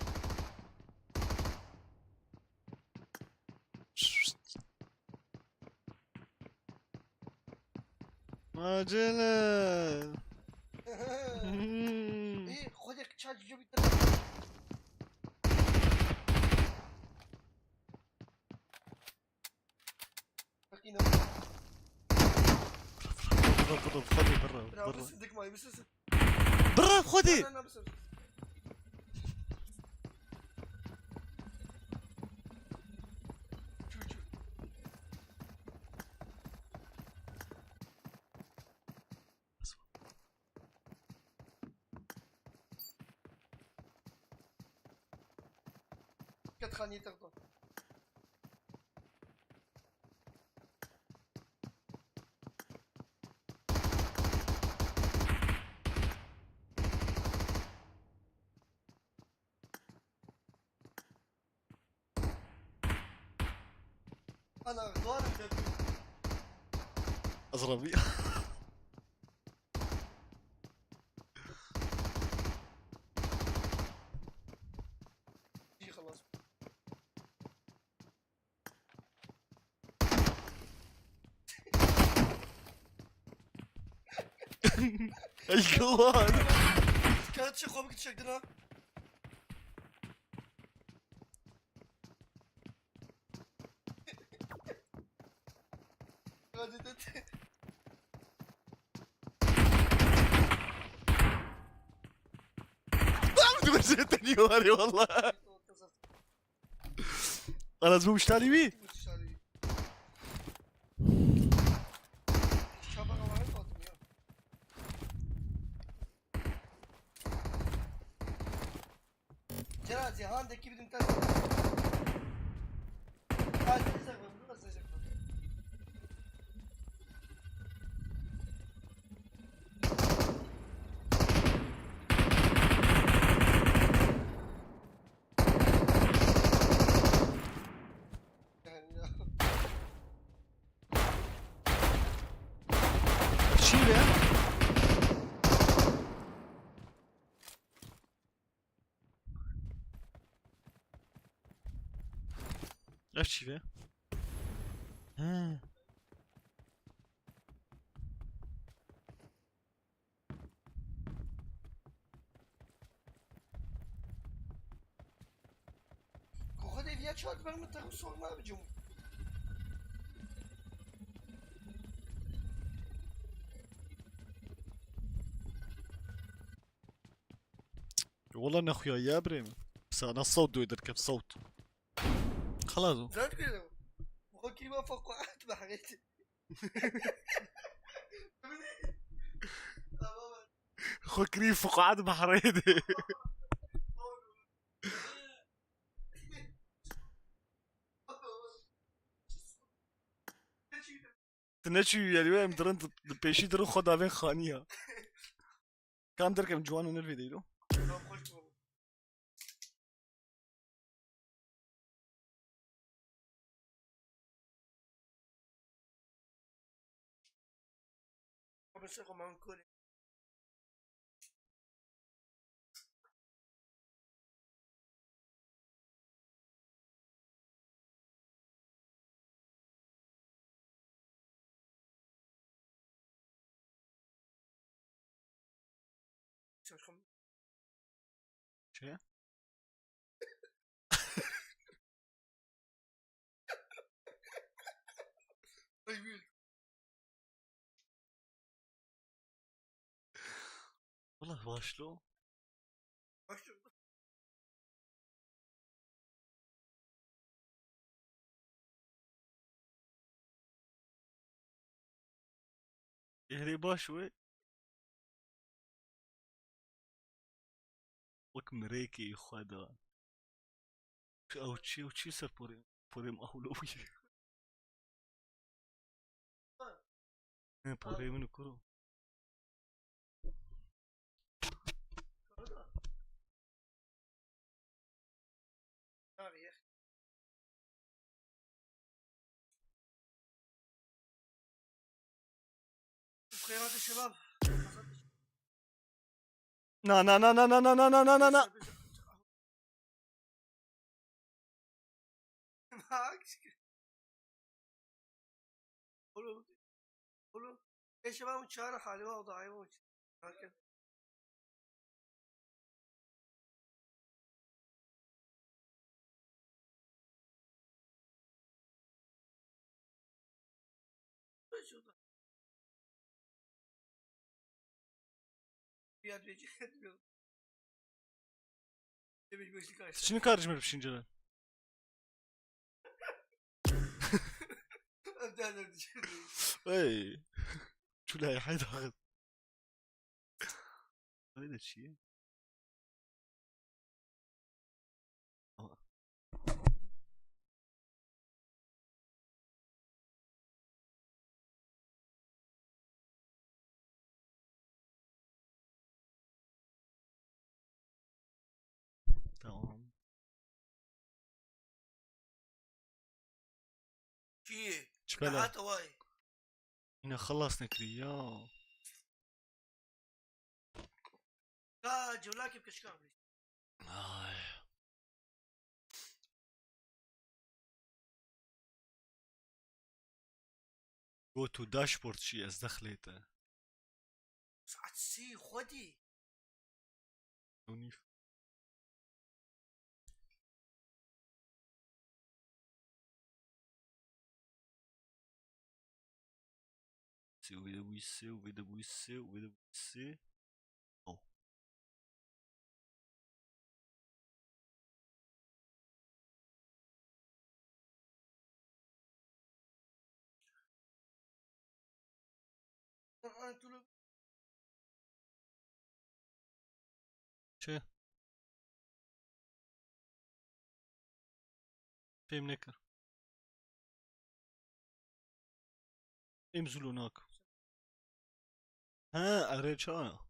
Acele. Hmm. Ê, xwedê çac cebî te. Bak yine. Bira, bira, bira, xwedê bira, bira. Bira, bisin, dik may, bisin, bisin. Bira, xwedê. Na, na, na, bisin, bisin. Çû, çû. Ket xaniyê te xwe. Ana, doğru dedi. Azrabi. İyi, halas. Ay, God. Kağıt şey, komik çektin ha. Hadi de. Lan, dur, seni deniyorlar ya valla. Ana, bu müşteri mi? Şabak Allah'ın kaldım ya. Celal, Cihan de iki bin tane. Kaçacak mı? Bunu nasıl acaba? Yani ya. Çiğ be. Ev çi be? He. Koxo de viya çat ver mi, takım sorma abicim. Wala nexuya ya birê min. Sana sawt doydur kem sawt. Xelas o. Zat kuydu. Bu kirma fokuat bahret. Xwe kirî fuqat behrê de. Tu neçûyî, yani, em dirin, di pêşî dirin xwe davên xaniya. Kam derkem ciwan û nirvê deylo. Nasıl koman kore? Şey? Valla başlı o. Başlı. Êrê baş we. Wek mirêkê xwe da. Ew çi, ew çi ser porê, porê min ewlo bûye. Ne, porê min û kuro. Xeyrat şebab. Na, na, na. Oğlum, oğlum, eşe ben çağır halime o da ayva uç. Bakın. Şurada. Fiyat verecek diyor. Demiş beşlik açtı. Çini karışmır bir şeyler. Öpten öptü. Hey. Çulay hayda. Öyle şey. Aa. Tamam. Çi? Çi bela? Rahat vay. Yine xelas nekirî ya. Ka cewlakê bi keşka bî. Ay. Go to dashboard şî ez dexlê te. Saet sî xwedî. Û nîv. Sê wê de bûyî sê û vê de bûyî sê û vê de bûyî sê. Oh. Çi? Fêm nekir. Êm zû lo nakim. He, erê çawa?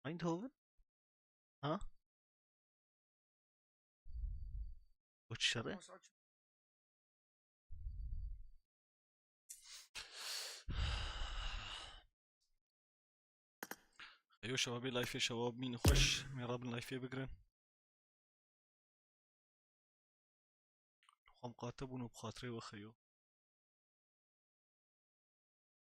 Eindhoven? Ha? Koç şerê? Xeyo şewabê layfê şewab mîn xweş. Mêra bin layfê bigrin. Xwe miqate bûn û bi xatirê we Xeyo.